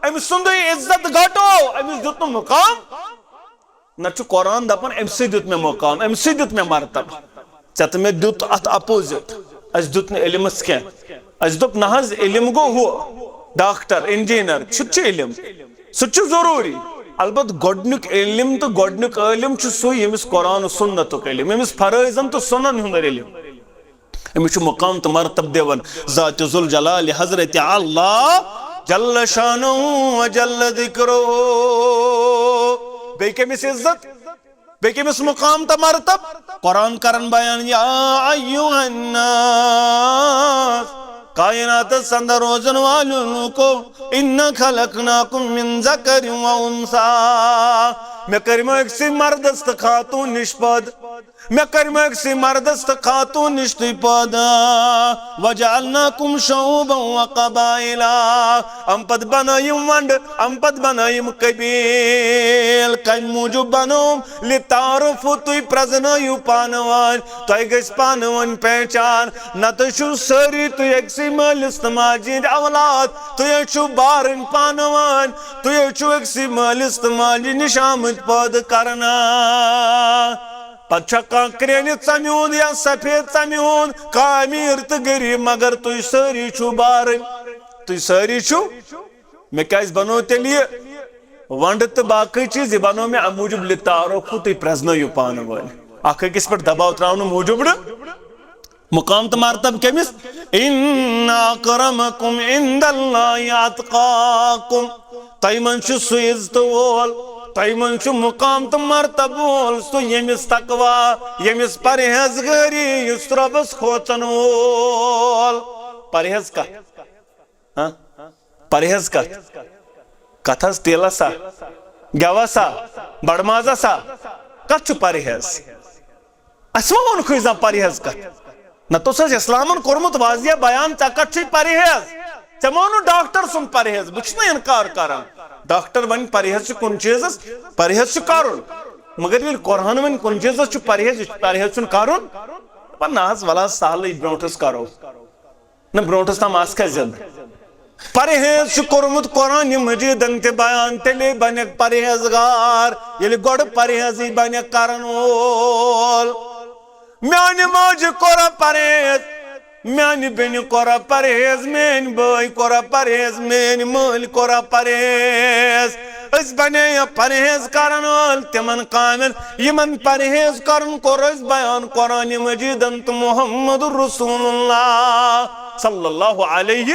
أمۍ سُنٛدٕے عزت گٹو، أمِس دیُت نہٕ مقام۔ نہ چھُ قرآن دپان أمۍ سٕے دیُت مےٚ مقام، أمۍ سٕے دیُت مےٚ مرتبہ۔ ژےٚ تہٕ مےٚ دیُت اتھ اپوزٹ۔ اسہِ دیُت نہٕ علمس کینٛہہ۔ اسہِ دوٚپ نہ حظ، علم گوٚو ہُہ ڈاکٹر، انجینئر، سُہ تہِ چھُ علم، سُہ تہِ چھُ ضروٗری۔ البتہٕ گۄڈنیُک علم تہٕ گۄڈنیُک عٲلم چھُ سُے ییٚمِس قرآن و سنتُک علم، ییٚمِس فرٲیضن تہٕ سُنن ہُنٛد علم۔ أمِس چھُ مقام تہٕ مرتب دِوان ذات ذوالجلال حضرت اللہ جل شانہ و جل ذکرہ۔ بیٚیہِ کٔمِس عزت؟ بیٚیہِ کٔمِس مقام تہٕ مرتب؟ قرآن کرن بیان، یا ایھا الناس، کائناتس اندر روزن والٮ۪و لوٗکو، انا خلقناکم من ذکر و انثی، مےٚ کٔرمو أکسٕے مردس تہٕ خاتوٗن نِش پٲدٕ۔ مےٚ کٔرمو أکسٕے مردس تہٕ خاتوٗن نِش تُہۍ پٲدٕ۔ وجعلناکم شعوبا و قبائلا، امہِ پتہٕ بنٲیِم ونڈٕ، امہِ پتہٕ بنٲیِم قبیٖل۔ کمہِ موٗجوٗب بنووُم؟ لتعارفوا، تُہۍ پرزنٲیِو پانہٕ ؤنۍ، تۄہہِ گژھِ پانہٕ ؤنۍ پہچان۔ نتہٕ چھِو سٲری تُہۍ أکسٕے مٲلِس تہٕ ماجہِ ہٕنٛدۍ اولاد، تُہۍ حظ چھِو بارٕنۍ پانہٕ ؤنۍ، تُہۍ حظ چھِو أکسٕے مٲلِس تہٕ ماجہِ نِش آمٕتۍ پٲدٕ کرنہٕ۔ پتہٕ چھا کانٛہہ کرٛیٚہنہِ ژمہِ ہُنٛد یا سفید ژمہِ ہُنٛد، کانٛہہ امیر تہٕ غریب، مگر تُہۍ سٲری چھِو بارٕنۍ، تُہۍ سٲری چھِو۔ مےٚ کیٛازِ بنوو تیٚلہِ یہِ ونڈٕ تہٕ باقٕے چیٖز؟ یہِ بنوو مےٚ امہِ موٗجوٗب، لتعارفوا، تُہۍ پرزنٲیِو پانہٕ ؤنۍ، اکھ أکِس پٮ۪ٹھ دباو تراونہٕ موٗجوٗب نہٕ۔ مقام تہٕ مرتب کٔمِس؟ ان اکرمکم عند اللہ اتقاکم۔ تۄہہِ منٛز چھُ سُہ عزتہٕ وول، تۄہہِ منٛز چھُ مقام تہٕ مرتب وول سُہ، ییٚمِس تقوی، ییٚمِس پرہیزگٲری، یُس رۄبس کھوژن وول۔ پرہیز کتھ؟ ہاں؟ پرہیز کتھ؟ کتھ حظ؟ تیلس ہا؟ گٮ۪وس ہا؟ بڑمازس ہا؟ کتھ چھُ پرہیز؟ اسہِ ما ووٚنکھٕے زانٛہہ پرہیز کتھ؟ نہ، ژےٚ اوس اسلامن کوٚرمُت واضح بیان، ژےٚ کتھ چھُے پرہیز؟ ژےٚ ما ووٚنُتھ ڈاکٹر سُنٛد پرہیز؟ بہٕ چھُس نہٕ انکار کران، ڈاکٹر ونہِ پرہیز چھُ کُنہِ چیٖزس، پرہیز چھُ کرُن۔ مگر ییٚلہِ قرآن ونہِ کُنہِ چیٖزس چھُ پرہیز، یہِ چھُ پرہیز چھُنہٕ کرُن، دپان نہ حظ، ولہٕ حظ سہلٕے، برونٛٹھس کرو۔ نہ، برونٛٹھس تام آسکھا زندٕ۔ پرہیز چھُ کوٚرمُت قرآن مجیدن تہِ بیان، تیٚلے بنکھ پرہیزگار، ییٚلہِ گۄڈٕ پرہیزٕے بنکھ کرن وول۔ میانہِ ماجہِ کوٚرا پرہیز، میانہِ بیٚنہِ کوٚرا پرہیز، میٲنۍ بٲے کوٚرا پرہیز، میٲنۍ مٲلۍ کوٚرا پرہیز۔ أسۍ بنے پرہیز کرن وٲلۍ تِمن کامٮ۪ن، یِمن پرہیز کرُن کوٚر اَسہِ بیان قرآن مجیدن تہٕ محمد رسول اللہ صلی اللہ علیہ۔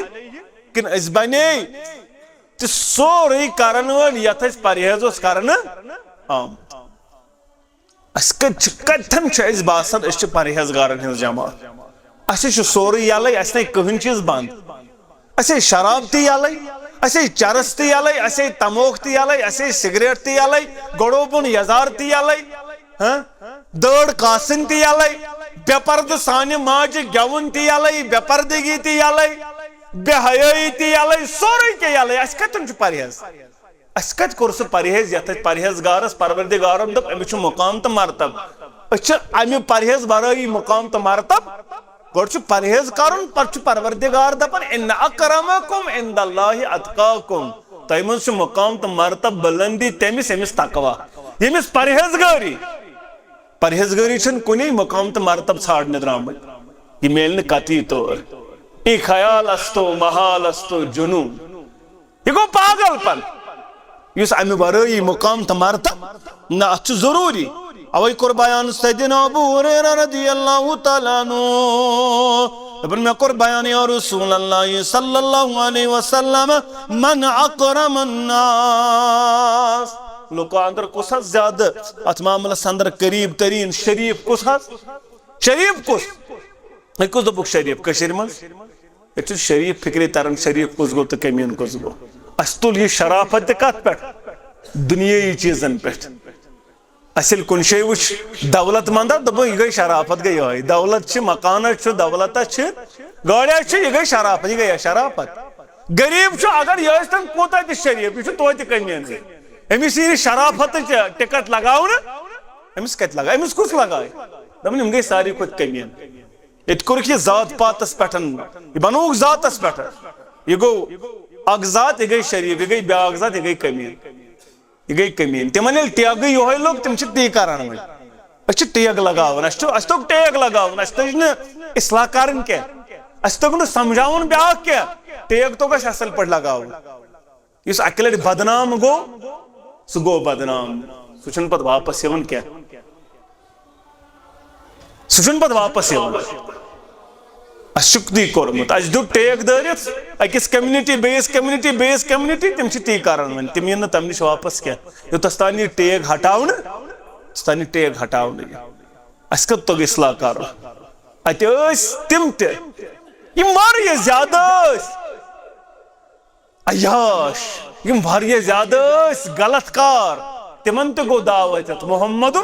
کِنہٕ أسۍ بنے تہِ سورُے کرن وٲلۍ یتھ اَسہِ پرہیز اوس کرنہٕ آمُت؟ اَسہِ کتہِ چھِ، کتٮ۪ن چھِ اَسہِ باسان أسۍ چھِ پرہیزگارن ہٕنٛز جماعت؟ اَسہِ چھُ سورُے یلے، اَسہِ نے کٕہٕنۍ چیٖز بنٛد۔ اَسے شراب تہِ یلے، اَسے چرس تہِ یلے، اَسے تموکھ تہِ یلے، اَسے سگریٹ تہِ یلے، گۄڈو بۄن یزار تہِ یلے، ہاں؟ دٲڑ کاسٕنۍ تہِ یلے، بے پردٕ سانہِ ماجہِ گٮ۪وُن تہِ یلے، بے پردگی تہِ یلے، بے حیٲیی تہِ یلے، سورُے کینٛہہ یلے۔ اَسہِ کتٮ۪ن چھُ پرہیز؟ اَسہِ کتہِ کوٚر سُہ پرہیز یتھ اَسہِ پرہیزگارس پروردگارن دوٚپ أمِس چھُ مقام تہٕ مرتب؟ أسۍ چھِ امہِ پرہیز ورٲیی مقام تہٕ مرتب۔ گۄڈٕ چھُ پرہیز کرُن، پتہٕ چھُ پروردگار دپان، ان اکرمکم عند اللہ اتقاکم۔ تۄہہِ منٛز چھُ مقام تہٕ مرتب بلندی تٔمِس، ییٚمِس تقوی، ییٚمِس پرہیزگٲری۔ پرہیزگٲری چھنہٕ کُنے مقام تہٕ مرتب ژھانڈنہِ درامٕتۍ۔ یہِ میلہِ نہٕ قطعی طور۔ ای خیال استو محال استو جنون۔ یہِ گوٚو پاگل پن، یُس امہِ ورٲیی مقام تہٕ مرتب نہ، اتھ چھُ ضروٗری۔ اوے کوٚر بیان سیدنا ابو ہریرہ رضی اللہ تعالیٰ عنہ، دپان، مےٚ کوٚر بیان یا رسول اللہ صلی اللہ علیہ وسلم، من اکرم الناس۔ لوکو اندر کُس حظ زیادٕ اتھ معاملس اندر قریب ترین شریف کُس حظ؟ شریف کُس؟ ہے، کُس دوٚپُکھ شریف کٔشیٖرِ منٛز؟ ییٚتہِ چھُ شریف فکرے تران، شریف کُس گوٚو تہٕ کٔمیٖن کُس گوٚو۔ اَسہِ تُل یہِ شرافت تہِ کتھ پٮ۪ٹھ؟ دُنیٲیی چیٖزن پٮ۪ٹھ۔ اَسہِ ییٚلہِ کُنہِ جایہِ وٕچھ دولت مندا، دوٚپُن، یہِ گٔے شرافت، گٔے یِہوٚے۔ دولت چھِ، مکانس چھُ، دولتس چھِ، گاڑِ چھِ، یہِ گٔے شرافت، یہِ گٔے شرافت۔ غریٖب چھُ، اگر یہِ ٲسۍ تن کوٗتاہ تہِ شریف، یہِ چھُ توتہِ کٔمیٖنٕے۔ أمِس یی نہٕ شرافتٕچ ٹکٹ لگاونہٕ، أمِس کتہِ لگایہِ؟ أمِس کُس لگایہِ؟ دَپان، یِم گٔے ساروی کھۄتہٕ کٔمیٖن۔ ییٚتہِ کوٚرُکھ یہِ ذات پاتس پٮ۪ٹھ، یہِ بنووُکھ ذاتس پٮ۪ٹھ۔ یہِ گوٚو اکھ ذات، یہِ گٔے شریٖف، یہِ گٔے بیٛاکھ ذات، یہِ گٔے کٔمیٖن۔ یہِ گٔے کٔمی۔ تِمن ییٚلہِ ٹیگٕے یِہوٚے لوٚگ، تِم چھِ تی کران وۄنۍ۔ أسۍ چھِ ٹیگ لگاوان، اَسہِ چھُ، اَسہِ توٚگ ٹیگ لگاوُن، اَسہِ توٚج نہٕ اصلاح کرٕنۍ کینٛہہ، اَسہِ توٚگ نہٕ سمجھاوُن بیٛاکھ کینٛہہ، ٹیگ توٚگ اَسہِ اصل پٲٹھۍ لگاوُن۔ یُس اَکہِ لٹہِ بدنام گوٚو، سُہ گوٚو بدنام، سُہ چھُنہٕ پتہٕ واپس یِوان کینٛہہ۔ سُہ چھُنہٕ پتہٕ واپس یِوان۔ اَسہِ چھُکھ تی کوٚرمُت، اَسہِ دیُت ٹیک دٲرِتھ أکِس community، بیٚیِس community، بیٚیِس community، تِم چھِ تی کران وۄنۍ، تِم یِن نہٕ تَمہِ نِش واپس کینٛہہ۔ یوٚتَس تام یہِ ٹیک ہٹاونہٕ، یوٚتَس تام یہِ ٹیک ہٹاونہٕ یہِ۔ اَسہِ کَتھ توٚگ اصلاح کرُن؟ اَتہِ ٲسۍ تِم تہِ، یِم واریاہ زیادٕ ٲسۍ عیاش، یِم واریاہ زیادٕ ٲسۍ غلط کار، تِمن تہِ گوٚو دعوت یتھ محمد۔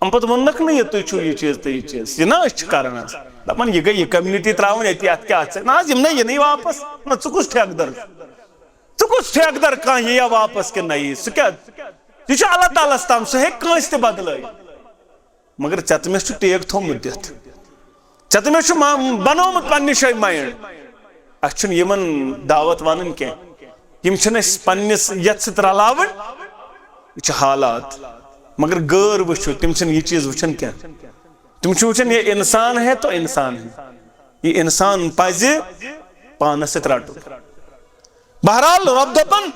اَمہِ پتہٕ ووٚننکھ نہٕ یہِ تُہۍ چھِو یہِ چیٖز تہٕ یہِ چیٖز، یہِ نہ أسۍ چھِ کران حظ۔ دپان یہِ گٔے یہِ community ترٛاوٕنۍ أتی، اَتھ کیٛاہ، اَتھ سۭتۍ نہ حظ، یِم نہ یِنٕے واپس۔ نہ، ژٕ کُس ٹھیکہٕ در چھُکھ؟ ژٕ کُس ٹھیکہٕ در، کانٛہہ یِیا واپس کِنہٕ نہ یِیہِ؟ سُہ کیٛاہ؟ یہِ چھُ اللہ تعالیٰ ہس تام، سُہ ہیٚکہِ کٲنٛسہِ تہِ بدلٲوِتھ۔ مگر ژےٚ تہٕ مےٚ چھُ ٹیک تھوٚومُت دِتھ، ژےٚ تہٕ مےٚ چھُ ما-، بنوومُت پننہِ جایہِ mind۔ اَسہِ چھُنہٕ یِمن دعوت وَنٕنۍ کینٛہہ، یِم چھِنہٕ اَسہِ پننِس یَتھ سۭتۍ رلاوٕنۍ۔ یہِ چھِ حالات۔ مگر غٲر وٕچھِو، تِم چھِنہٕ یہِ چیٖز وٕچھان کینٛہہ۔ تِم چھِ وٕچھان، یہِ انسان ہے تو انسان ہے، یہِ انسان پَزِ پانَس سۭتۍ رَٹُن۔ بہرحال، رۄب دَپان،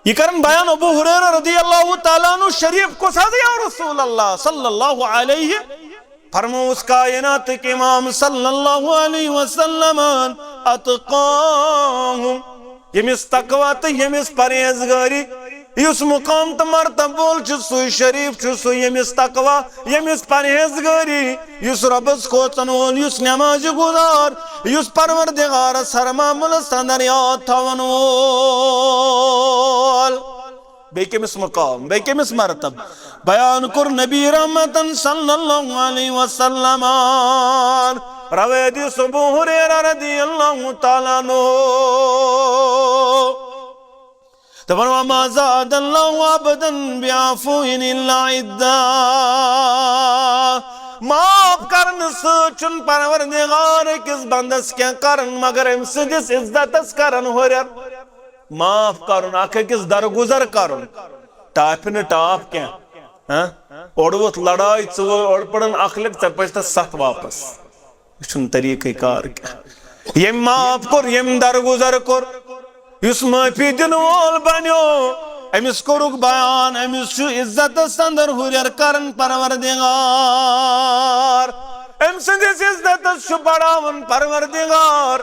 یہِ کرن بیان ابو ہریرہ رضی اللہ تعالیٰ عنہ شریف، کُس حظ یا رسول اللہ صلی اللہ علیہ، فرمووُس کائناتٕکۍ امام صلی اللہ علیہ وسلمن، اتقاہم، ییٚمِس تقوی تہٕ ییٚمِس پرہیزگٲری، یُس مقام تہٕ مرتبہٕ وول چھُ، سُے شریف چھُ، سُے ییٚمِس تقوی، ییٚمِس پرہیزگٲری، یُس رۄبس کھوژن وول، یُس نمازِ گُزار، یُس پروردگارس ہر معاملس اندر یاد تھاون وول۔ بیٚیہِ کٔمِس مقام، بیٚیہِ کٔمِس مرتب بیان کوٚر نبی رحمتن صلی اللہ علیہ وسلمن؟ روایت یُس ابو ہریرہ رضی اللہ تعالیٰ عنہ۔ دپان، وما زاد اللہ عبدا بعفو الا عزا۔ معاف کرنہٕ سۭتۍ چھُنہٕ پروردگار أکِس بندس کینٛہہ کران، مگر أمۍ سٕنٛدِس عزتس کران ہُرٮ۪ر۔ معاف کرُن، اکھ أکِس درگُزر کرُن، ٹاپھِ نہٕ ٹاپھ کینٛہہ۔ ہاں؟ اورٕ ووٚتھ لڑٲے، ژٕ ووٚتھ اورٕ پڑن اکھ لٮ۪کھ، ژےٚ پزِ تس ستھ واپس۔ یہِ چھُنہٕ طریٖقہٕ کار کینٛہہ۔ ییٚمۍ معاف کوٚر، ییٚمۍ درگُزر کوٚر، یُس معٲفی دِنہٕ وول بنیو، أمِس کوٚرُکھ بیان، أمِس چھُ عزتس اندر ہُرٮ۪ر کران پروردگار۔ أمۍ سٕنٛدِس عزتس چھُ بڑاوان پروردگار۔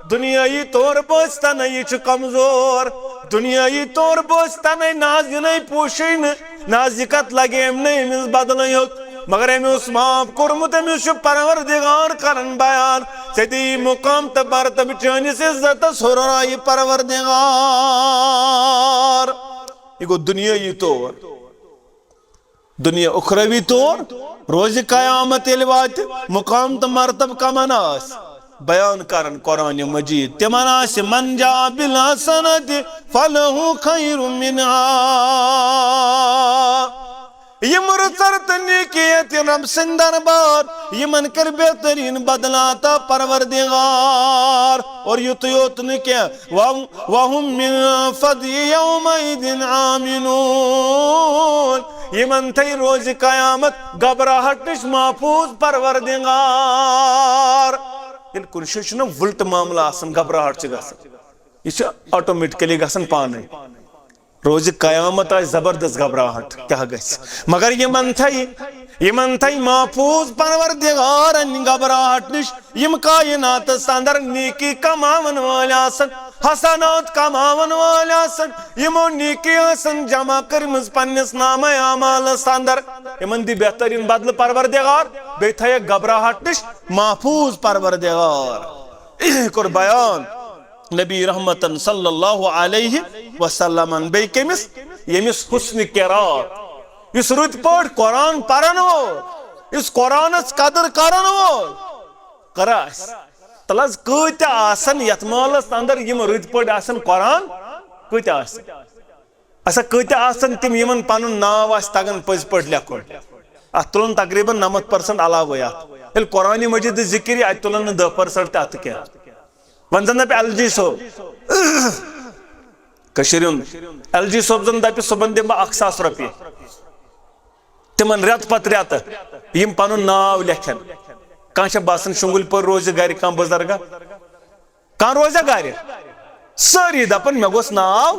دُنیٲیی طور بٲسۍ تنہٕ یہِ چھُ کمزور، دُنیٲیی طور بٲسۍ تنہٕ ناز یِنَے پوشے نہٕ۔ نازِکت لگے أمۍ نہٕ أمِس بدلٕے یوت، مگر أمۍ اوس معاف کوٚرمُت، أمِس چھُ پروردگار کران بیان، ژےٚ دِیی مقام تہٕ مرتبہٕ چٲنِس عزتس ہُررایہِ پروردگار۔ یہِ گوٚو دُنیٲیی طور۔ دُنیا اُخروی طور، روزِ قیامت ییٚلہِ واتہِ، مقام تہٕ مرتبہٕ کمن آسہِ؟ بیان کرن قرآن مجید، تِمن آسہِ، من جاء بالحسنة فله خير منها۔ یِم رٕژر تہٕ نیکی ییٚتہِ رب سٕنٛدۍ دربار، یِمن کٔرۍ بہتریٖن بدلہٕ عطا پروردگار۔ اور یُتُے یوت نہٕ کینٛہہ، وَ-، وَهُمْ مِنْ فَزْعٍ يَوْمَئِذٍ آمِنُونَ۔ یِمن تھٲے روزِ قیامت گھبراہٹ نِش محفوظ پروردگار۔ ییٚلہِ کُنہِ جایہِ چھُنہ وُلٹہٕ معاملہٕ آسان، گھبراہٹ چھِ گژھان، یہِ چھُ automatically گژھان پانے۔ روزِ قیامت آسہِ زبردست گھبراہٹ، کیٛاہ گژھِ؟ مگر یِمن تھٲے، یِمن تھٲے محفوظ پروردگارن گھبراہٹ نِش۔ یِم کائناتس اندر نیکی کماون وٲلۍ آسن، حسنات کماون وٲلۍ آسن، یِمو نیکی آسن جمع کٔرمٕژ پننِس نامہ اعمالس اندر، یِمن دِ بہترین بدلہٕ پروردگار، بیٚیہِ تھٲیکھ گھبراہٹ نِش محفوظ پروردگار۔ کوٚر بیان نبی رحمتن صلی اللہ علیہ وسلمن۔ بیٚیہِ کٔمِس؟ ییٚمِس حسن قرات، یُس رٕتۍ پٲٹھۍ قرآن پرن وول، یُس قرآنس قدر کرن وول۔ قرآن آسہِ۔ تَلہٕ حظ، کۭتیاہ آسن یتھ محلس اندر یِم رٕتۍ پٲٹھۍ آسن قرآن؟ کۭتیاہ آسن؟ اچھا، کۭتیاہ آسن تِم یِمن پنُن ناو آسہِ تگان پٔزۍ پٲٹھۍ لیکھُن؟ اتھ تُلن تقریباً نمتھ percent علاوے اتھ۔ ییٚلہِ قرآن مجیدٕچ ذکر یی، اتہِ تُلن نہٕ دہ percent تہِ اتھ کینٛہہ۔ وۄنۍ زن دپہِ الجی صٲب، کٔشیٖرِ ہُنٛد ایل جی صٲب زَن دَپہِ، صُبحن دِمہٕ بہٕ اَکھ ساس رۄپیہِ تِمَن رٮ۪تہٕ پَتہٕ رٮ۪تہٕ، یِم پَنُن ناو لیکھن۔ کانٛہہ چھا باسان شُنٛگُلۍ پٲٹھۍ روزِ گَرِ کانٛہہ بُزرگا؟ کانٛہہ روزیا گَرِ؟ سٲری دَپَن، "مےٚ گوٚژھ ناو۔"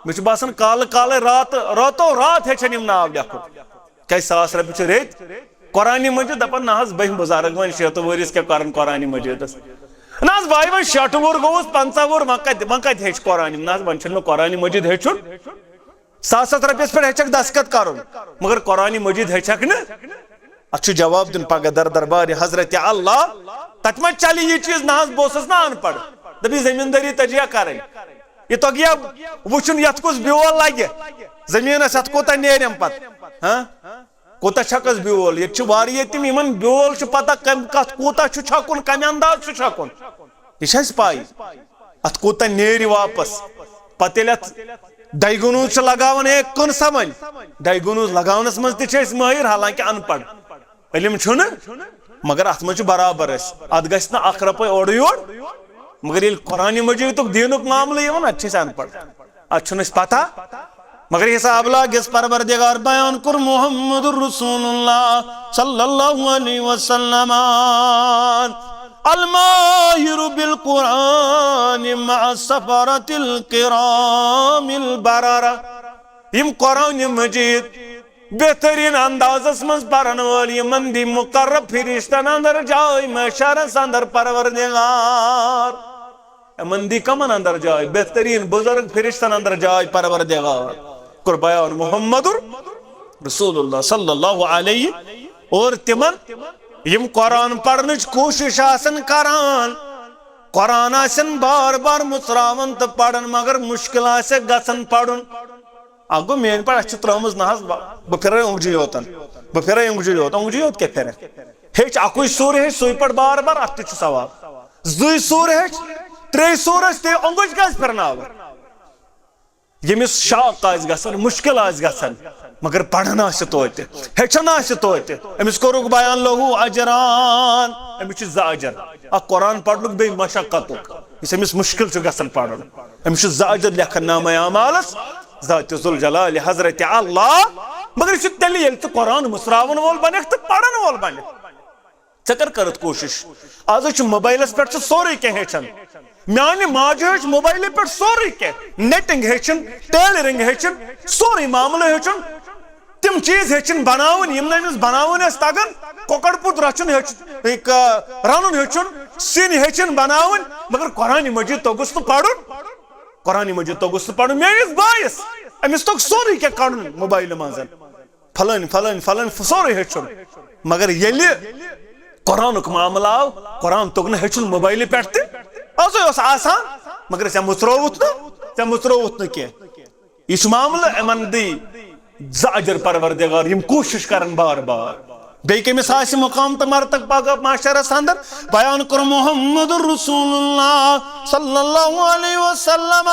مےٚ چھُ باسان، کالہٕ کالَے، راتہٕ راتو رات ہیٚچھَن یِم ناو لیکھُن۔ کیٛازِ، ساس رۄپیہِ چھِ رٔتۍ۔ قرآنِ مجیٖد دَپان، نہ حظ، بہٕ بُزرگ، وۄنۍ شیٹھ وُہرِس کیٛاہ قرآن، قرآنِ مجیٖدَس؟ نہ حظ بھائی، وۄنۍ شیٹھ وُہُر گوٚوُس، پنٛژاہ وُہُر، وۄنۍ کَتہِ، وۄنۍ کَتہِ ہیٚچھِ قرآن؟ نہ حظ، وۄنۍ چھُنہٕ مےٚ قرآنِ مجیٖد ہیٚچھُن۔ ساس ساس رۄپیَس پٮ۪ٹھ ہیٚچھَکھ دستخط کَرُن، مگر قرآنِ مجیٖد ہیٚچھَکھ نہٕ۔ اَتھ چھُ جواب دیُن پگاہ در دربارِ حضرتِ اللہ۔ تَتہِ ما چَلہِ یہِ چیٖز؟ نہ حظ، بہٕ اوسُس نہ اَن پَڑھ۔ دَپہِ، زٔمیٖندٲری تَجہِ یا کَرٕنۍ۔ یہِ تۄگہِ یا وٕچھُن، یَتھ کُس بیول لَگہِ، زٔمیٖنَس، یَتھ کوٗتاہ نیرٮ۪م پَتہٕ؟ ہاں؟ کوٗتاہ چھَکَس بیول؟ ییٚتہِ چھِ واریاہ تِم، یِمَن بیول چھُ پَتہ کَمہِ، کَتھ کوٗتاہ چھُ چھَکُن، کَمہِ انداز چھُ چھَکُن۔ یہِ چھِ اَسہِ پَے۔ اَتھ کوٗتاہ نیرِ واپس۔ پَتہٕ ییٚلہِ اَتھ ڈایگنوز چھِ لگاوان، ہے، کٕن سا وۄنۍ؟ ڈایگنوز لگاونَس منٛز تہِ چھِ أسۍ مٲہِر، حالانکہِ اَن پَڑھ۔ علم چھُنہٕ، مگر اَتھ منٛز چھُ برابر أسۍ۔ اَتھ گژھِ نہٕ اَکھ رۄپَے اورٕ یور۔ مگر ییٚلہِ قرآنِ مجیٖدُک، دیٖنُک معاملہٕ یِوان، اَتہِ چھِ أسۍ اَن پَڑھ۔ اَتھ چھُنہٕ اَسہِ پَتہ۔ مگر حساب لا گِس پروردگار بیان کوٚر محمد رسول اللہ صلی اللہ علیہ وسلم۔ الماہر بالقرآن مع السفرة الکرام البررہ۔ یِم قرآنِ مجیٖد بہترین اندازس منٛز پرن وٲلۍ، یِمن دی مقرب فرشتن اندر جاے، محشرس اندر پروردگار۔ یِمن دی کمن اندر جاے؟ بہترین بزرگ فرشتن اندر جاے پروردگار۔ کوٚر بیان محمد رسول اللہ صلی اللہ علیہ۔ اور تِمن یِم قرآن پرنٕچ کوٗشش آسن کران، قرآن آسن بار بار مُژراوان تہٕ پران، مگر مُشکل آسٮ۪کھ گژھان پرُن۔ اکھ گوٚو میٲنۍ پٲٹھۍ، اَسہِ چھِ ترٲومٕژ نہ حظ، بہٕ، بہٕ پھِرے اوٚنٛگجہِ یوتن، بہٕ پھِرے اوٚنٛگجہِ یوت، اوٚنٛگجہِ یوت کیٛاہ پھِرکھ؟ ہیٚچھ اَکُے سُر، ہیٚچھ سُے پَر بار بار، اَتھ تہِ چھُ ثواب۔ زٕے سُر ہیٚچھ، ترٛے سُر ٲسۍ، تہِ اوٚنٛگٕج کیٛازِ پھِرناوان؟ ییٚمِس شاق آسہِ گژھان، مُشکِل آسہِ گژھان، مگر پَران آسہِ توتہِ، ہیٚچھان آسہِ توتہِ، أمِس کوٚرُکھ بیان لہو اجران، أمِس چھِ زٕ اجر، اَکھ قرآن پَرنُک، بیٚیہِ مشقتُک، یُس أمِس مُشکِل چھُ گژھان پَرُن، أمِس چھُ زٕ اجر لیکھان نامہ اعمالس۔ ذات ذوالجلال حضرت اللہ۔ مگر یہِ چھُ تیٚلہِ، ییٚلہِ ژٕ قرآن مُژراوَن وول بَنَکھ تہٕ پَرَن وول بَنَکھ۔ ژےٚ کر کٔرٕتھ کوٗشِش؟ آز حظ چھُ موبایلَس پٮ۪ٹھ چھُ سورُے کینٛہہ ہیٚچھان۔ میٛانہِ ماجہِ ہیوٚچھ موبایلہٕ پٮ۪ٹھ سورُے کینٛہہ، نیٹنگ ہیٚچھِن، ٹیلرنگ ہیٚچھِن، سورُے معاملہٕ ہیٚچھُن۔ تِم چیٖز ہیٚچھِن بَناوٕنۍ، یِم نہٕ أمِس بَناوٕنۍ ٲسۍ تَگان۔ کۄکَر پوٗت رَچھُن ہیٚچھ، یہِ کہٕ، رَنُن ہیٚچھُن، سِنۍ ہیٚچھِن بَناوٕنۍ، مگر قرآنِ مجیٖد توٚگُس نہٕ پَرُن۔ قرآنِ مجیٖد توٚگُس نہٕ پَرُن۔ میٲنِس بٲیِس، أمِس توٚگ سورُے کینٛہہ کَڑُن موبایلہٕ منٛز۔ فلٲنۍ، فلٲنۍ، فلٲنۍ، سورُے ہیٚچھُن۔ مگر ییٚلہِ قرآنُک معاملہٕ آو، قرآن توٚگ نہٕ ہیٚچھُن موبایلہٕ پٮ۪ٹھ تہِ۔ أزٕے اوس آسان، مگر ژےٚ مُژرووُتھ نہٕ، ژےٚ مُژرووُتھ نہٕ کینٛہہ۔ یہِ چھُ معاملہٕ، یِمن دی زٕ اجر پروردگار، یِم کوٗشِش کرن بار بار۔ بیٚیہِ کٔمِس آسہِ مقام تہٕ مرتبہٕ پگاہ محشرس اندر؟ بیان کوٚر محمد رسول اللہ صلی اللہ علیہ وسلم،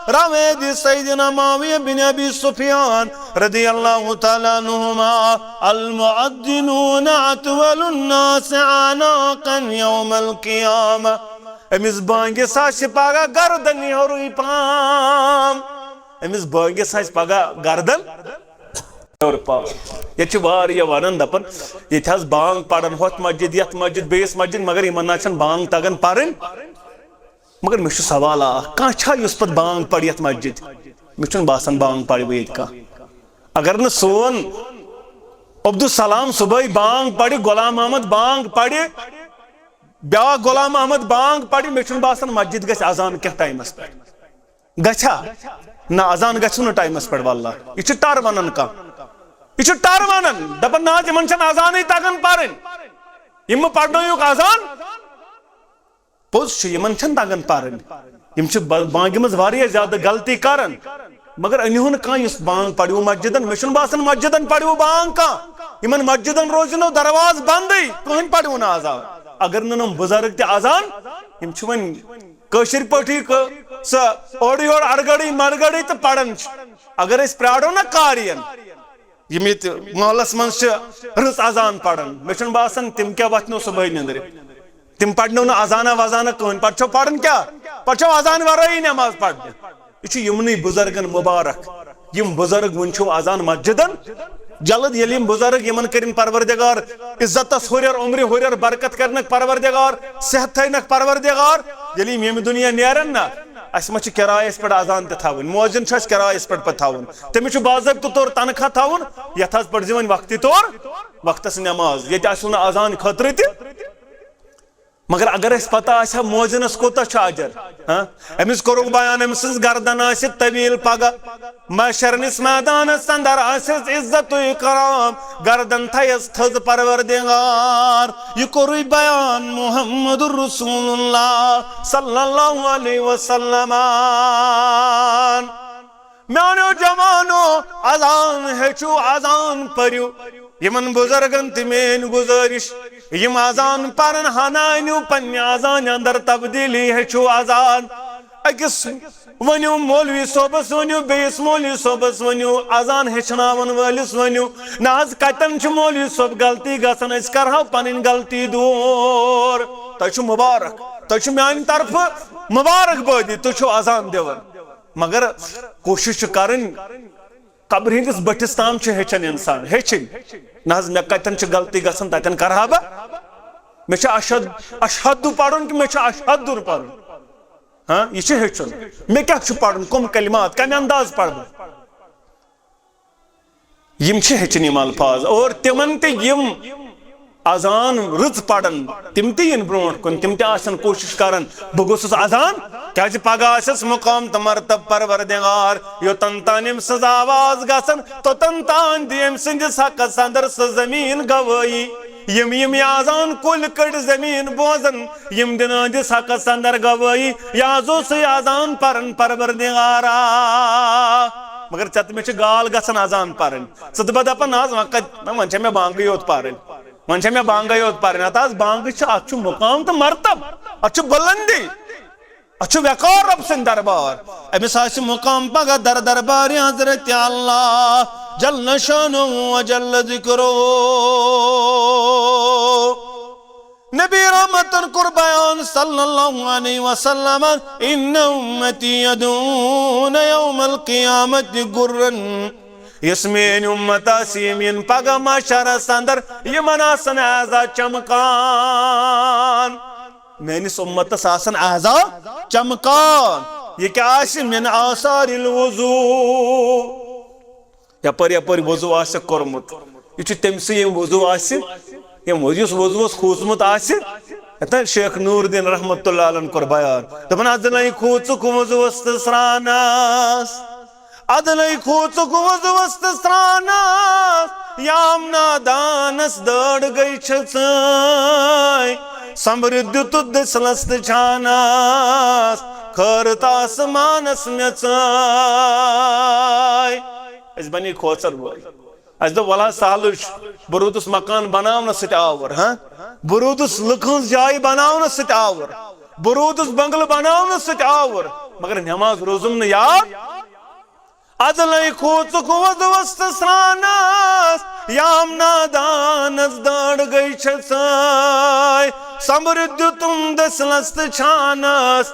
روایت سیدنا معاویہ بن ابی سفیان رضی اللہ تعالیٰ عنہما، المؤذنون اطول الناس اعناقا یوم القیامہ۔ أمِس بانگِس آسہِ پگاہ گردن ہیوٚرُے پام۔ أمِس بٲگِس آسہِ پگاہ گردن ہیوٚر پاو۔ ییٚتہِ چھِ واریاہ وَنان، دَپان، ییٚتہِ حظ بانگ پَران، ہۄتھ مسجد، یَتھ مسجد، بیٚیِس مسجد، مگر یِمن نہ چھَنہٕ بانگ تَگان پَرٕنۍ۔ مگر مےٚ چھُ سوال اَکھ، کانٛہہ چھا یُس پَتہٕ بانگ پَرِ یَتھ مسجد؟ مےٚ چھُنہٕ باسان بانگ پَرِ وۄنۍ ییٚتہِ کانٛہہ۔ اگر نہٕ سون عبدالسلام صُبحٲے بانگ پَرِ، غلام محمد بانگ پَرِ، بیٛاکھ غلام محمد بانگ پَرِ، مےٚ چھُنہٕ باسان مسجد گژھِ اذان کینٛہہ ٹایمَس پٮ۪ٹھ۔ گژھا؟ نہ، اذان گژھِ نہٕ ٹایمَس پٮ۪ٹھ، واللہ۔ یہِ چھُ ٹَر وَنان کانٛہہ۔ یہِ چھُ ٹَر وَنان، دَپان، نہ حظ، یِمَن چھَنہٕ اذانٕے تَگان پَرٕنۍ۔ یِم مہٕ پَرنٲیِوکھ اذان۔ پوٚز چھُ، یِمَن چھَنہٕ تَگان پَرٕنۍ۔ یِم چھِ با-، بانگہِ منٛز واریاہ زیادٕ غلطی کَران۔ مگر أنِہُن کانٛہہ یُس بانگ پَرِوٕ مسجدَن، مےٚ چھُنہٕ باسان مسجدَن پَرِوٕ بانگ کانٛہہ۔ یِمَن مسجدَن روزِ نہٕ دروازٕ بنٛدٕے، کٕہٕنۍ پَرِوٕ نہٕ اذان۔ اگر نہٕ یِم بُزرٕگ تہِ اذان، یِم چھِ وۄنۍ کٲشِر پٲٹھی کٲ-، سۄ اورٕ یورٕ اَرگَڑٕے مَرگَڑٕے تہٕ پَران چھِ۔ اگر أسۍ پرٛارو نہ قارِین، یِم ییٚتہِ محلَس منٛز چھِ رٕژ اذان پَران، مےٚ چھُنہٕ باسان تِم کیٛاہ وۄتھنو صُبحٲے نِندرِ۔ تِم پَرنو نہٕ اذانہ وذانہ کٕہٕنۍ، پَتہٕ چھو پَران کیٛاہ؟ پَتہٕ چھو اذان وَرٲیی نٮ۪ماز پَرنہِ۔ یہِ چھُ یِمنٕے بُزرگن مُبارک، یِم بُزرگ وُنہِ چھِو اَژان مسجدن۔ جلد ییٚلہِ یِم بُزرگ، یِمن کٔرِن پروردگار عزتس ہُرٮ۪ر، عمرِ ہُرٮ۪ر، برکت کرنکھ پروردگار، صحت تھٲینکھ پروردگار۔ ییٚلہِ یِم ییٚمہِ دُنیا نیرن نا، اَسہِ ما چھِ کِرایس پٮ۪ٹھ اَذان تہِ تھاوٕنۍ؟ مؤذن چھُ اَسہِ کِرایس پٮ۪ٹھ پتہٕ تھاوُن، تٔمِس چھُ باضٲبطہٕ طور تنخواہ تھاوُن۔ یتھ حظ پٔرزِ وۄنۍ وقتہِ طور وقتس نٮ۪ماز، ییٚتہِ آسِو نہٕ اَذان خٲطرٕ تہِ۔ مگر اگر اَسہِ پتہ آسہِ ہا مؤذنس کوٗتاہ چھُ اجر، ہاں؟ أمِس کوٚرُکھ بیان، أمۍ سٕنٛز گردن آسہِ طویل پگاہ، محشرنِس میدانس اندر آسٮ۪س عزت و اکرام، گردن تھایس تھٔز پروردگار۔ یہِ کوٚرُے بیان محمد رسول اللہ صلی اللہ علیہ وسلم۔ میانیو جوانو، اذان ہیٚچھِو، اذان پٔرِو۔ یِمن بُزرگن تہِ میٲنۍ گُزٲرِش، یِم اذان پرن، ہنا أنِو پننہِ اذانہِ اندر تبدیلی، ہیٚچھِو اذان۔ أکِس ؤنِو مولوی صٲبس، ؤنِو بیٚیِس مولوی صٲبس، ؤنِو اذان ہیٚچھناون وٲلِس، ؤنِو۔ نہ حظ، کتٮ۪ن چھُ مولوی صٲب غلطی گژھان؟ أسۍ کرہاو پنٕنۍ غلطی دوٗر۔ تۄہہِ چھُ مُبارک، تۄہہِ چھُ میانہِ طرفہٕ مُبارک بٲدی، تُہۍ چھِو اذان دِوان۔ مگر کوٗشِش چھِ کرٕنۍ، قبرِ ہٕنٛدِس بٔٹھِس تام چھُ ہیٚچھان اِنسان، ہیٚچھِنۍ۔ نہ حظ، مےٚ کَتٮ۪ن چھِ غلطی گژھان، تَتٮ۪ن کَرٕ ہا بہٕ۔ مےٚ چھُ اشہد، اشہدُ پَرُن کِنہٕ مےٚ چھُ اشہدُر پَرُن؟ ہاں، یہِ چھُ ہیٚچھُن۔ مےٚ کیٛاہ چھُ پَرُن، کٕم کلمات، کَمہِ انداز پَرٕ بہٕ؟ یِم چھِ ہیٚچھِنۍ یِم الفاظ، اور تِمن تہِ یِم اذان رٕژ پرن، تِم تہِ یِن برونٛٹھ کُن، تِم تہِ آسن کوٗشِش کران، بہٕ گوٚژھُس اذان، کیازِ پگاہ آسٮ۪س مقام تہٕ مرتب پروردگار، یوٚتن تام أمۍ سٕنٛز آواز گژھن، توٚتن تام دِ أمۍ سٕنٛدِس حقس اندر سۄ زٔمیٖن گوٲہی۔ یِم یِم یہِ اذان کُلۍ کٔٹۍ زٔمیٖن بوزن، یِم دِن أہنٛدِس حقس اندر گوٲہی، یہِ حظ اوسُے اذان پرن پروردگارا۔ مگر ژےٚ تہٕ مےٚ چھِ گال گژھان اذان پرٕنۍ۔ ژٕ تہٕ بہٕ دپان، نہ حظ، وۄنۍ کتہِ، نہ، وۄنۍ چھےٚ مےٚ بانگٕے یوت پرٕنۍ۔ وۄنۍ چھےٚ مےٚ بانگٕے یوت پرٕنۍ۔ ہتہٕ حظ، بانگٕے چھِ، اتھ چھُ مقام تہٕ مرتب، اتھ چھُ بلندی، اتھ چھُ وقار رب سٕنٛدِ دربار۔ أمِس آسہِ مقام پگاہ در دربارِ حضرت اللہ جل شانہ و جل ذکرہ۔ نبی رحمتن کوٚر بیان صلی اللہ علیہ وسلم، ان امتی یدعون یوم القیامت غرا۔ یۄس میٲنۍ اُمت آسہِ، یِم یِن پگاہ محشرس اندر، یِمن آسن اعضا چمکان۔ میٲنِس اُمتس آسن اعضا چمکان۔ یہِ کیٛاہ آسہِ؟ من آثار الوضو۔ یپٲرۍ یپٲرۍ وضو آسہِ کوٚرمُت، یہِ چھُ تٔمۍ سٕے ییٚمۍ وضو آسہِ، ییٚمۍ وضو، یُس وضووس کھوٗژمُت آسہِ۔ یتھ شیخ نور الدین رحمت اللہ علیہ کوٚر بیان، دپان، ادلے کھوٗژُکھ وضووس تہٕ سرانس۔ ادلے کھوژُکھ وضووس تہٕ سرانس، یام نادانس دٲڑ گٔے چھژٕے۔ سمبرِتھ دیُتُتھ دٔسلس تہٕ چھانس، کھٲرتھ آسمانس میژٕے۔ أسۍ بنے کھوژن وٲلۍ۔ اسہِ دوٚپ، وَلہٕ حظ، سہلٕے چھُ۔ بہٕ روٗدُس مکان بناونس سۭتۍ آوُر، ہاں؟ بہٕ روٗدُس لُکہٕ ہٕنٛز جاے بناونس سۭتۍ آوُر۔ بہٕ روٗدُس بنگلہٕ بناونس سۭتۍ آوُر۔ مگر نٮ۪ماز روٗزُم نہٕ یاد۔ ادلے کھوژُکھ وضوس تہٕ سرانس، یام نادانس دٲڑ گٔے چھژٕے۔ سمبرِتھ دیُتُم دٔسلس تہٕ چھانس،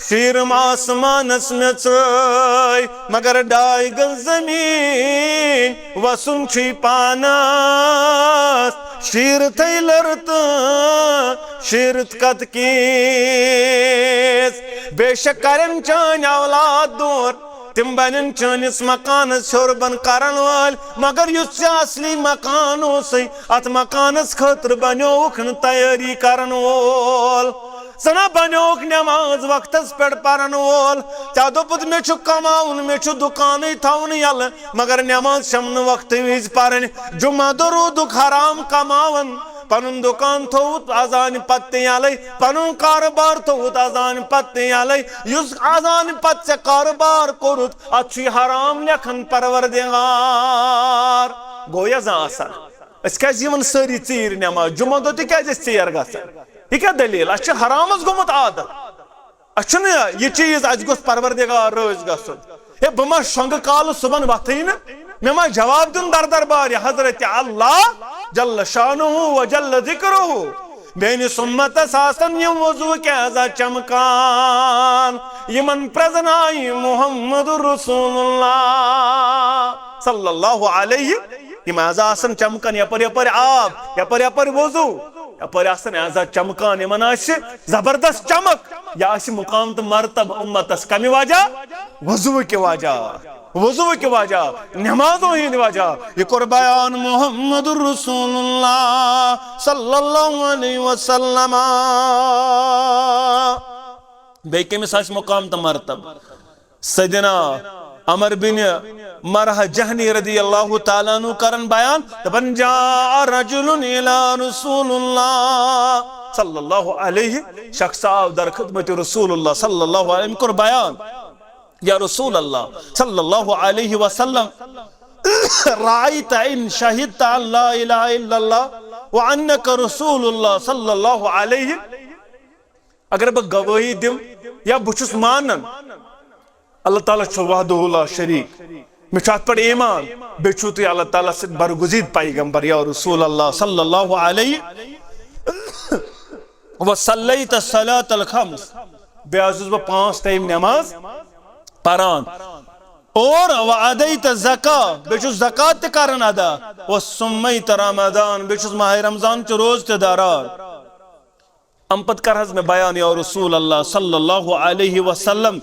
شیٖرم آسمانس میژٕے، مگر ڈاے گٔژھ زمیٖن وسُن چھُے پانس۔ شیٖرتھٕے لٔر تہٕ شیٖرتھ کتھ کِژھ، بے شک کرن چٲنۍ اولاد دور، تِم بنن چٲنِس مکانس ہیوٚر بۄن کرن وٲلۍ، مگر یُس ژےٚ اصلی مکان اوسُے، اتھ مکانس خٲطرٕ بنیووُکھ نہٕ تیٲری کرن وول۔ ژٕ نہ بنیوکھ نماز وقتس پٮ۪ٹھ پرن وول۔ ژےٚ دوٚپُتھ، مےٚ چھُ کماوُن، مےٚ چھُ دُکانٕے تھاوُن یَلہٕ، مگر نماز چھَم نہٕ وقتہٕ وِزِ پرٕنۍ۔ جمعہ دۄہ روٗدُکھ حرام کماوان، پنُن دُکان تھووُتھ اذانہِ پتہٕ تہِ یَلَے، پنُن کارٕبار تھووُتھ اذانہِ پتہٕ تہِ یَلَے۔ یُس اذانہِ پتہٕ ژےٚ کارٕبار کوٚرُتھ، اتھ چھُے حرام لیکھان پروردگار۔ گوٚو یا زانٛہہ آسان؟ أسۍ کیازِ یِوان سٲری ژیٖرۍ نٮ۪ماز؟ جمعہ دۄہ تہِ کیازِ أسۍ ژیر گژھان؟ یہِ کیٛاہ دٔلیٖل؟ اَسہِ چھُ حرامس گوٚمُت عادت۔ اَسہِ چھُنہٕ یہِ چیٖز، اَسہِ گوٚژھ پروردگار رٲضۍ گژھُن۔ ہے، بہٕ ما شۄنٛگہٕ کالہٕ صُبحن وۄتھٕے نہٕ؟ مےٚ ما جواب دیُن در دربارِ حضرت اللہ جل شانہ و جل ذکرہ؟ میٲنِس اُمتس آسن یِم وضوٗ کہِ اعضا چمکان، یِمن پرٛزنایہِ محمد رسول اللہ صلی اللہ علیہ۔ یِم اعضا آسن چمکان، یپٲرۍ یپٲرۍ آب، یپٲرۍ یپٲرۍ وضوٗ، یپٲرۍ آسن اعضا چمکان، یِمن آسہِ زبردست چمک، یہِ آسہِ مقام تہٕ مرتبہٕ اُمتس۔ کمہِ وجہ؟ وضوٗ کہِ وجہ۔ وضوٗ کہِ وجہ، نمازو ہٕنٛدِ وجہ۔ یہِ کوٚر بیان محمد رسول اللہ صلی اللہ علیہ وسلم۔ بیٚیہِ کٔمِس آسہِ مقام تہٕ مرتبہٕ؟ سیدنا عمر بن مرہ جہنی رضی اللہ تعالیٰ عنہ کرن بیان، دپان، جاء رجل الی رسول اللہ صلی اللہ علیہ، شخص آو در خدمت رسول اللہ صلی اللہ علیہ وسلم، کوٚر بیان، یا رسول اللہ صلی اللہ علیہ وسلم، رأیت ان شہدت ان لا الہ الا اللہ وانک رسول اللہ صلی اللہ علیہ، اگر بہٕ گوٲہی دِم یا بہٕ چھُس مانان اللہ تعالیٰ چھُ وحدہ لا شریک، مےٚ چھُ اتھ پٮ۪ٹھ ایمان، بیٚیہِ چھُو تُہۍ اللہ تعالیٰ سۭتۍ برگزید پیغمبر یا رسول اللہ صلی اللہ علیہ وسلیت الصلاۃ الخمس، بیٚیہِ حظ چھُس بہٕ پانٛژھ ٹایم نماز پران، اور وادیت زکا، بیٚیہِ چھُس زکات تہِ کران ادا، وصومت رمضان، بیٚیہِ چھُس ماہ رمضان چہِ روزٕ تہِ داران۔ امہِ پتہٕ کر حظ مےٚ بیان یا رسول اللہ صلی اللہ علیہ وسلم،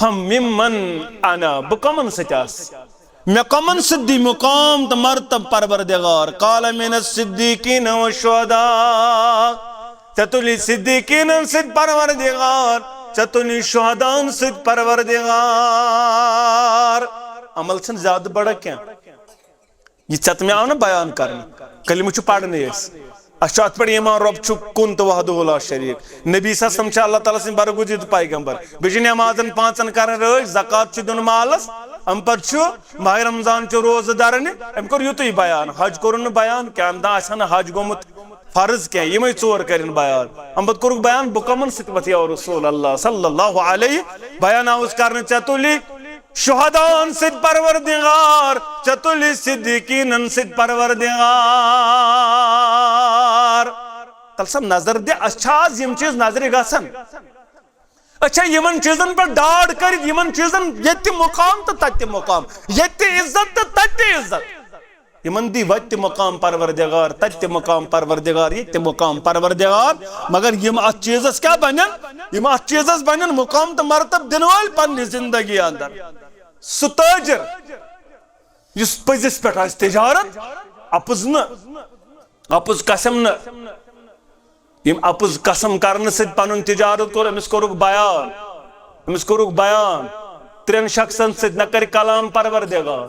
فممن انا، بہٕ کمن سۭتۍ آسہٕ؟ مےٚ کمن سۭتۍ دی مقام تہٕ مرتب پروردگار؟ قال من الصدیقین والشہداء، ژےٚ تُلی صدیقینن سۭتۍ پروردگار، ژےٚ تُلی شہداہن سۭتۍ پروردگار۔ عمل چھُنہٕ زیادٕ بڑا کینٛہہ۔ یہِ ژےٚ تہٕ مےٚ آو نہٕ بیان کرنہٕ، کلمہٕ چھُ پرنٕے أسۍ۔ اَسہِ چھُ اَتھ پٮ۪ٹھ ایمان، رۄب چھُ کُن تہٕ وحدہ لا شریٖک۔ نبی صلی اللہ علیہ وسلم چھِ اللہ تعالیٰ سٕنٛدۍ برگزیٖد پیغمبر۔ بیٚیہِ چھِ نٮ۪مازن پانٛژن کران رٲچھ، زکوٰۃ چھُ دیُن مالس، اَمہِ پتہٕ چھُ ماہِ رمضان چھُ روزٕ درنہِ۔ أمۍ کوٚر یُتُے بیان، حج کوٚرُن نہٕ بیان کینٛہہ، اَمہِ دۄہ آسہِ ہا نہٕ حج گوٚمُت فرض کینٛہہ، یِمے ژور کٔرِن بیان۔ اَمہِ پتہٕ کوٚرُکھ بیان، بہٕ کَمَن سۭتۍ وَتھٕ یا رسول اللہ صلی اللہ علیہ؟ بیان آوُس کرنہٕ، ژےٚ تُلی شہداہن سۭتۍ پروردگار، ژےٚ تُلی صدیقینن سۭتۍ پروردگار۔ تَلہٕ سا نظر دِ، اَسہِ چھا آز یِم چیٖز نظرِ گژھان؟ أسۍ چھا یِمن چیٖزن پٮ۪ٹھ ڈاڈ کٔرِتھ، یِمن چیٖزن ییٚتہِ تہِ مقام تہٕ تَتہِ تہِ مقام، ییٚتہِ تہِ عزت تہٕ تَتہِ تہِ عزت؟ یِمن دی وتہِ تہِ مقام پروردگار، تتہِ تہِ مقام پروردگار، ییٚتہِ تہِ مقام پروردگار۔ مگر یِم اتھ چیٖزس کیٛاہ بنن؟ یِم اتھ چیٖزس بنن مقام تہٕ مرتب دِنہٕ وٲلۍ پننہِ زندگی اندر۔ سُہ تٲجر یُس پٔزِس پٮ۪ٹھ آسہِ تجارت، اپُز نہٕ، اپُز قسم نہٕ۔ یِم اپُز قسم کرنہٕ سۭتۍ پنُن تجارت کوٚر، أمِس کوٚرُکھ بیان، أمِس کوٚرُکھ بیان۔ ترٛٮ۪ن شخصن سۭتۍ نہ کرِ کلام پروردگار،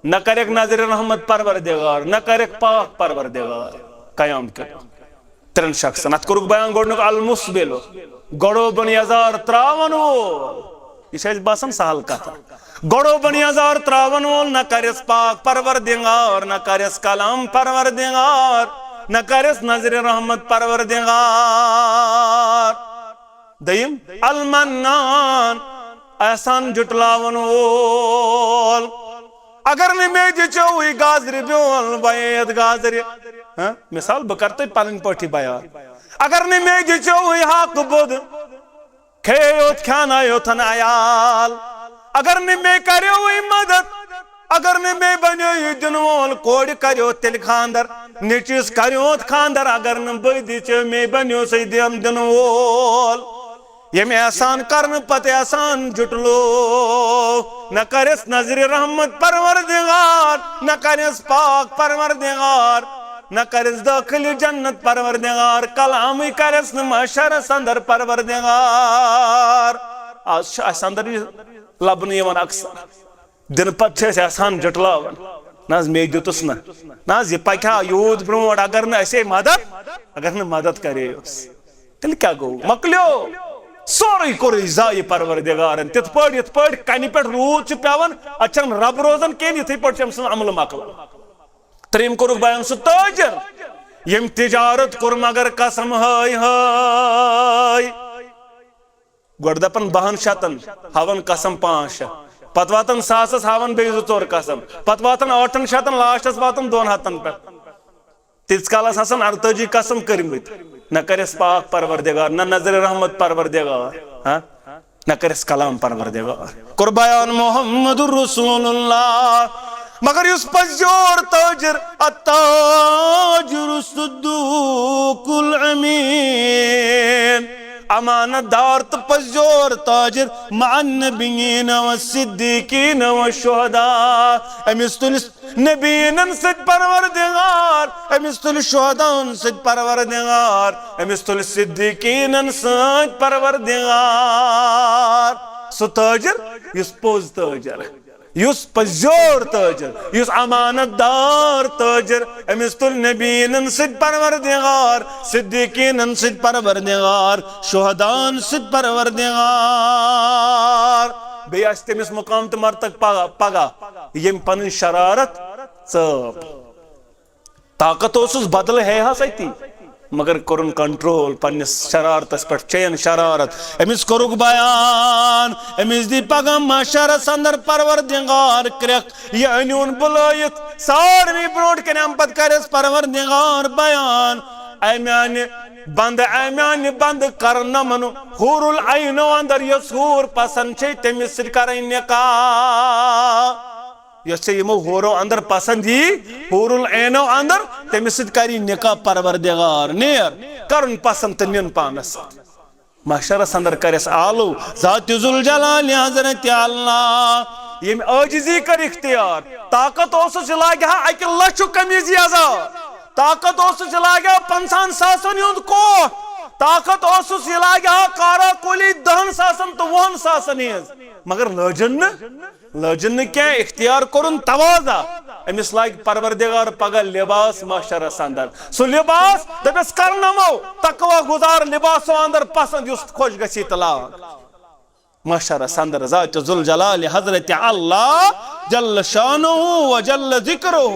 نہ کرٮ۪کھ نظرِ رحمت پروردگار، نہ کرٮ۪کھ پاک پروردگار۔ قیام کٔرِتھ ترٛٮ۪ن شخصن۔ اتھ کوٚرُکھ بیان گۄڈٕنیُک المسبل، گۄڈو بن یزار تراون وول۔ یہِ چھِ اَسہِ باسان سہل کتھ۔ گۄڈو بن یزار تراون وول، نہ کرٮ۪س پاک پروردگار، نہ کرٮ۪س کلام پروردگار، نہ کرٮ۪س نظرِ رحمت پروردگار۔ دوٚیِم، المنان، احسان جُٹلاون وول۔ اگر نہٕ مےٚ دِژیوٕے گازرِ بیول، بہٕ یتھ گازرِ۔ ہاں؟ مثال، بہٕ کرٕ تۄہہِ پنٕنۍ پٲٹھی بیان۔ اگر نہٕ مےٚ دِژیوٕے حق بُد، کھے یوت کھیاناے یوتھن عیال۔ اگر نہٕ مےٚ کریوٕے مدد، اگر نہٕ مےٚ بنیو یہِ دِنہٕ وول، کورِ کریو تیٚلہِ خاندر، نیٚچوِس کریوتھ خاندر، اگر نہٕ بہٕ دِژے مےٚ بنیو سُے دِن دِنہٕ وول۔ ییٚمۍ احسان کرنہٕ پتہٕ احسان جُٹلو، نہ کرٮ۪س نظرِ رحمت پروردگار، نہ کرٮ۪س پاک پروردگار، نہ کرٮ۪س دٲخلِ جنت پروردگار، کلامٕے کرٮ۪س نہٕ محشرس اندر پروردگار۔ آز چھُ اسہِ اندر یہِ لبنہٕ یِوان اکثر۔ دِنہٕ پتہٕ چھِ أسۍ احسان جُٹلاوان۔ نہ حظ، مے دیُتُس نہٕ۔ نہ حظ، یہِ پکہِ ہا یوٗت برونٛٹھ، اگر نہٕ اسے مدد، اگر نہٕ مدد کرے اوس، تیٚلہِ کیٛاہ گوٚو؟ مۄکلیو۔ سورُے کوٚرُے ضایع پروردگارن۔ تِتھ پٲٹھۍ، یِتھ پٲٹھۍ کنہِ پٮ۪ٹھ روٗد چھُ پٮ۪وان، اتہِ چھَنہٕ رب روزان کِہیٖنۍ، یِتھٕے پٲٹھۍ چھُ أمۍ سُنٛد عملہٕ مۄکلان۔ ترٛیٚیِم کوٚرُکھ بیان سُہ تٲجر، ییٚمۍ تجارت کوٚر مگر قسم ہٲے ہٲے۔ گۄڈٕ دپان بہن شتن، ہاوان قسم پانٛژھ شےٚ، پتہٕ واتان ساسس، ہاوان بیٚیہِ زٕ ژور قسم، پتہٕ واتان ٲٹھن شتن، لاسٹس واتان دۄن ہتن پٮ۪ٹھ۔ تیٖتِس کالس آسن ارتٲجی قسم کٔرمٕتۍ، نہ کرٮ۪س پاک پروردگار، نہ نظرِ رحمت پروردگار، ہاں؟ نہ کرٮ۪س کلام پروردگار۔ کوٚر بیان محمد رسول اللہ۔ مگر یُس پزیور تاجر، التاجر الصدوق الامین، امانت دار تہٕ پزیور تاجر، مع النبیین والصدیقین والشہداء، أمِس تُلہِ نبیٖنن سۭتۍ پروردگار، أمِس تُلہِ شہداہن سۭتۍ پروردگار، أمِس تُلہِ صدیقیٖنن سۭتۍ پروردگار۔ سُہ تٲجر یُس پوٚز تٲجر، یُس پزیور تٲجر، یُس امانت دار تٲجر، أمِس تُلہِ نبیٖنن سۭتۍ پروردگار، صدیقیٖنن سۭتۍ پروردگار، شہداہن سۭتۍ پروردگار۔ بیٚیہِ آسہِ تٔمِس مقام تہٕ مرتبہٕ پگاہ، پگاہ ییٚمۍ پنٕنۍ شرارت ژٲپ۔ طاقت اوسُس، بدلہٕ ہے ہس أتی، مگر کوٚرُن کنٹرول پننِس شرارتس پٮ۪ٹھ، چین شرارت۔ أمِس کوٚرُکھ بیان، أمِس دی پگاہ محشرس اندر پروردگار کرٛکھ، یہِ أنِوُن بُلٲیِتھ ساروٕے برونٛٹھ کنہِ۔ امہِ پتہٕ کرٮ۪س پروردگار بیان، اے میانہِ بندٕ، اے میانہِ بندٕ، کرن نمن حور العینو اندر یۄس حور پسند چھے، تٔمِس سۭتۍ کرٕنۍ نکاح۔ یۄس ژےٚ یِمو حورو اندر پسند یی، حور العینو اندر، تٔمِس سۭتۍ کری نکاح پروردگار۔ نیر، کرُن پسند تہٕ نِن پانس سۭتۍ۔ محشرس اندر کرٮ۪س آلو ذات ذوالجلال حضرت اللہ، ییٚمۍ عٲجزی کٔر اختیار۔ طاقت اوسُس، یہِ لاگہِ ہا اکہِ لچھُک قمیٖض یزار۔ طاقت اوسُس، یہِ لاگہِ ہا پنٛژاہن ساسن ہُنٛد کوٹ۔ طاقت اوسُس، یہِ لاگہِ ہا کارا کولی دہن ساسن تہٕ وُہن ساسن ہٕنٛز۔ مگر لٲجِن نہٕ، لٲجِن نہٕ کینٛہہ، اختیار کوٚرُن تواضع۔ أمِس لاگہِ پروردگار پگاہ لباس محشرس اندر۔ سُہ لباس دپٮ۪س کرنمو تقوی گزار لباسو اندر پسند، یُس خۄش گژھی تہٕ لاگ۔ محشرس اندر ذات ذوالجلال حضرت اللہ جل شانہ و جل ذکرہ۔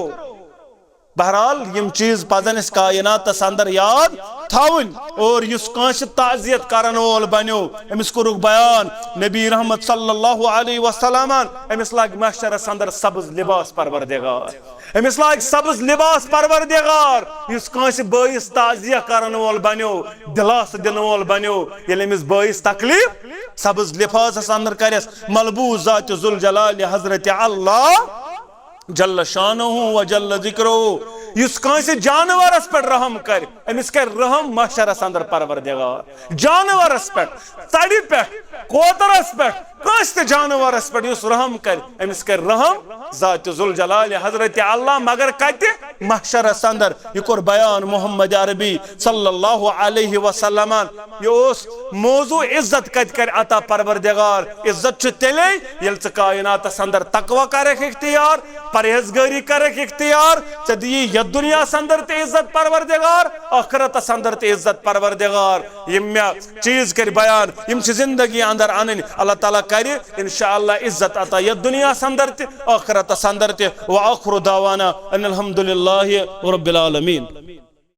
بہرحال، یِم چیز پزن اسہِ کائناتس اندر یاد تھاوٕنۍ۔ اور یُس کٲنٛسہِ تعزیت کرن وول بنیو، أمِس کوٚرُکھ بیان نبی رحمت صلی اللہ علیہ وسلمن، أمِس لاگہِ محشرس اندر سبز لباس پروردگار۔ أمِس لاگہِ سبز لباس پروردگار۔ یُس کٲنٛسہِ بٲیِس تعزیہ کرن وول بنیو، دلاسہٕ دِنہٕ وول بنیو، ییٚلہِ أمِس بٲیِس تکلیف، سبز لباسس اندر کرٮ۪س ملبوس ذات ذوالجلال حضرت اللہ جل شانہ و جل ذکرہ۔ یُس کٲنٛسہِ جانورس پٮ۪ٹھ رحم کرِ، أمِس کرِ رحم محشرس اندر پروردگار۔ جانورس پٮ۪ٹھ، ژرِ پٮ۪ٹھ، کوترس پٮ۪ٹھ، کٲنٛسہِ تہِ جانورس پٮ۪ٹھ یُس رحم کرِ، أمِس کرِ رحم ذات ذوالجلال حضرت اللہ۔ مگر کتہِ؟ محشرس اندر۔ یہِ کوٚر بیان محمد عربی صلی اللہ علیہ وسلمن۔ یہِ اوس موضوع، عزت کتہِ کرِ عطا پروردگار؟ عزت چھُ تیٚلے ییٚلہِ ژٕ کائناتس اندر تقوی کرکھ اختیار، پرہیزگٲری کرکھ اختیار، ژےٚ دِیی یتھ دُنیاہس اندر تہِ عزت پروردگار، ٲخرتس اندر تہِ عزت پروردگار۔ یِم مےٚ چیز کرِ بیان، یِم چھِ زندگی اندر انٕنۍ۔ اللہ تعالیٰ کرِ انشاءاللہ عزت عطا یتھ دُنیاہس اندر تہِ، ٲخرتس اندر تہِ۔ وآخر دعوانا ان الحمد للہ رب العالمین۔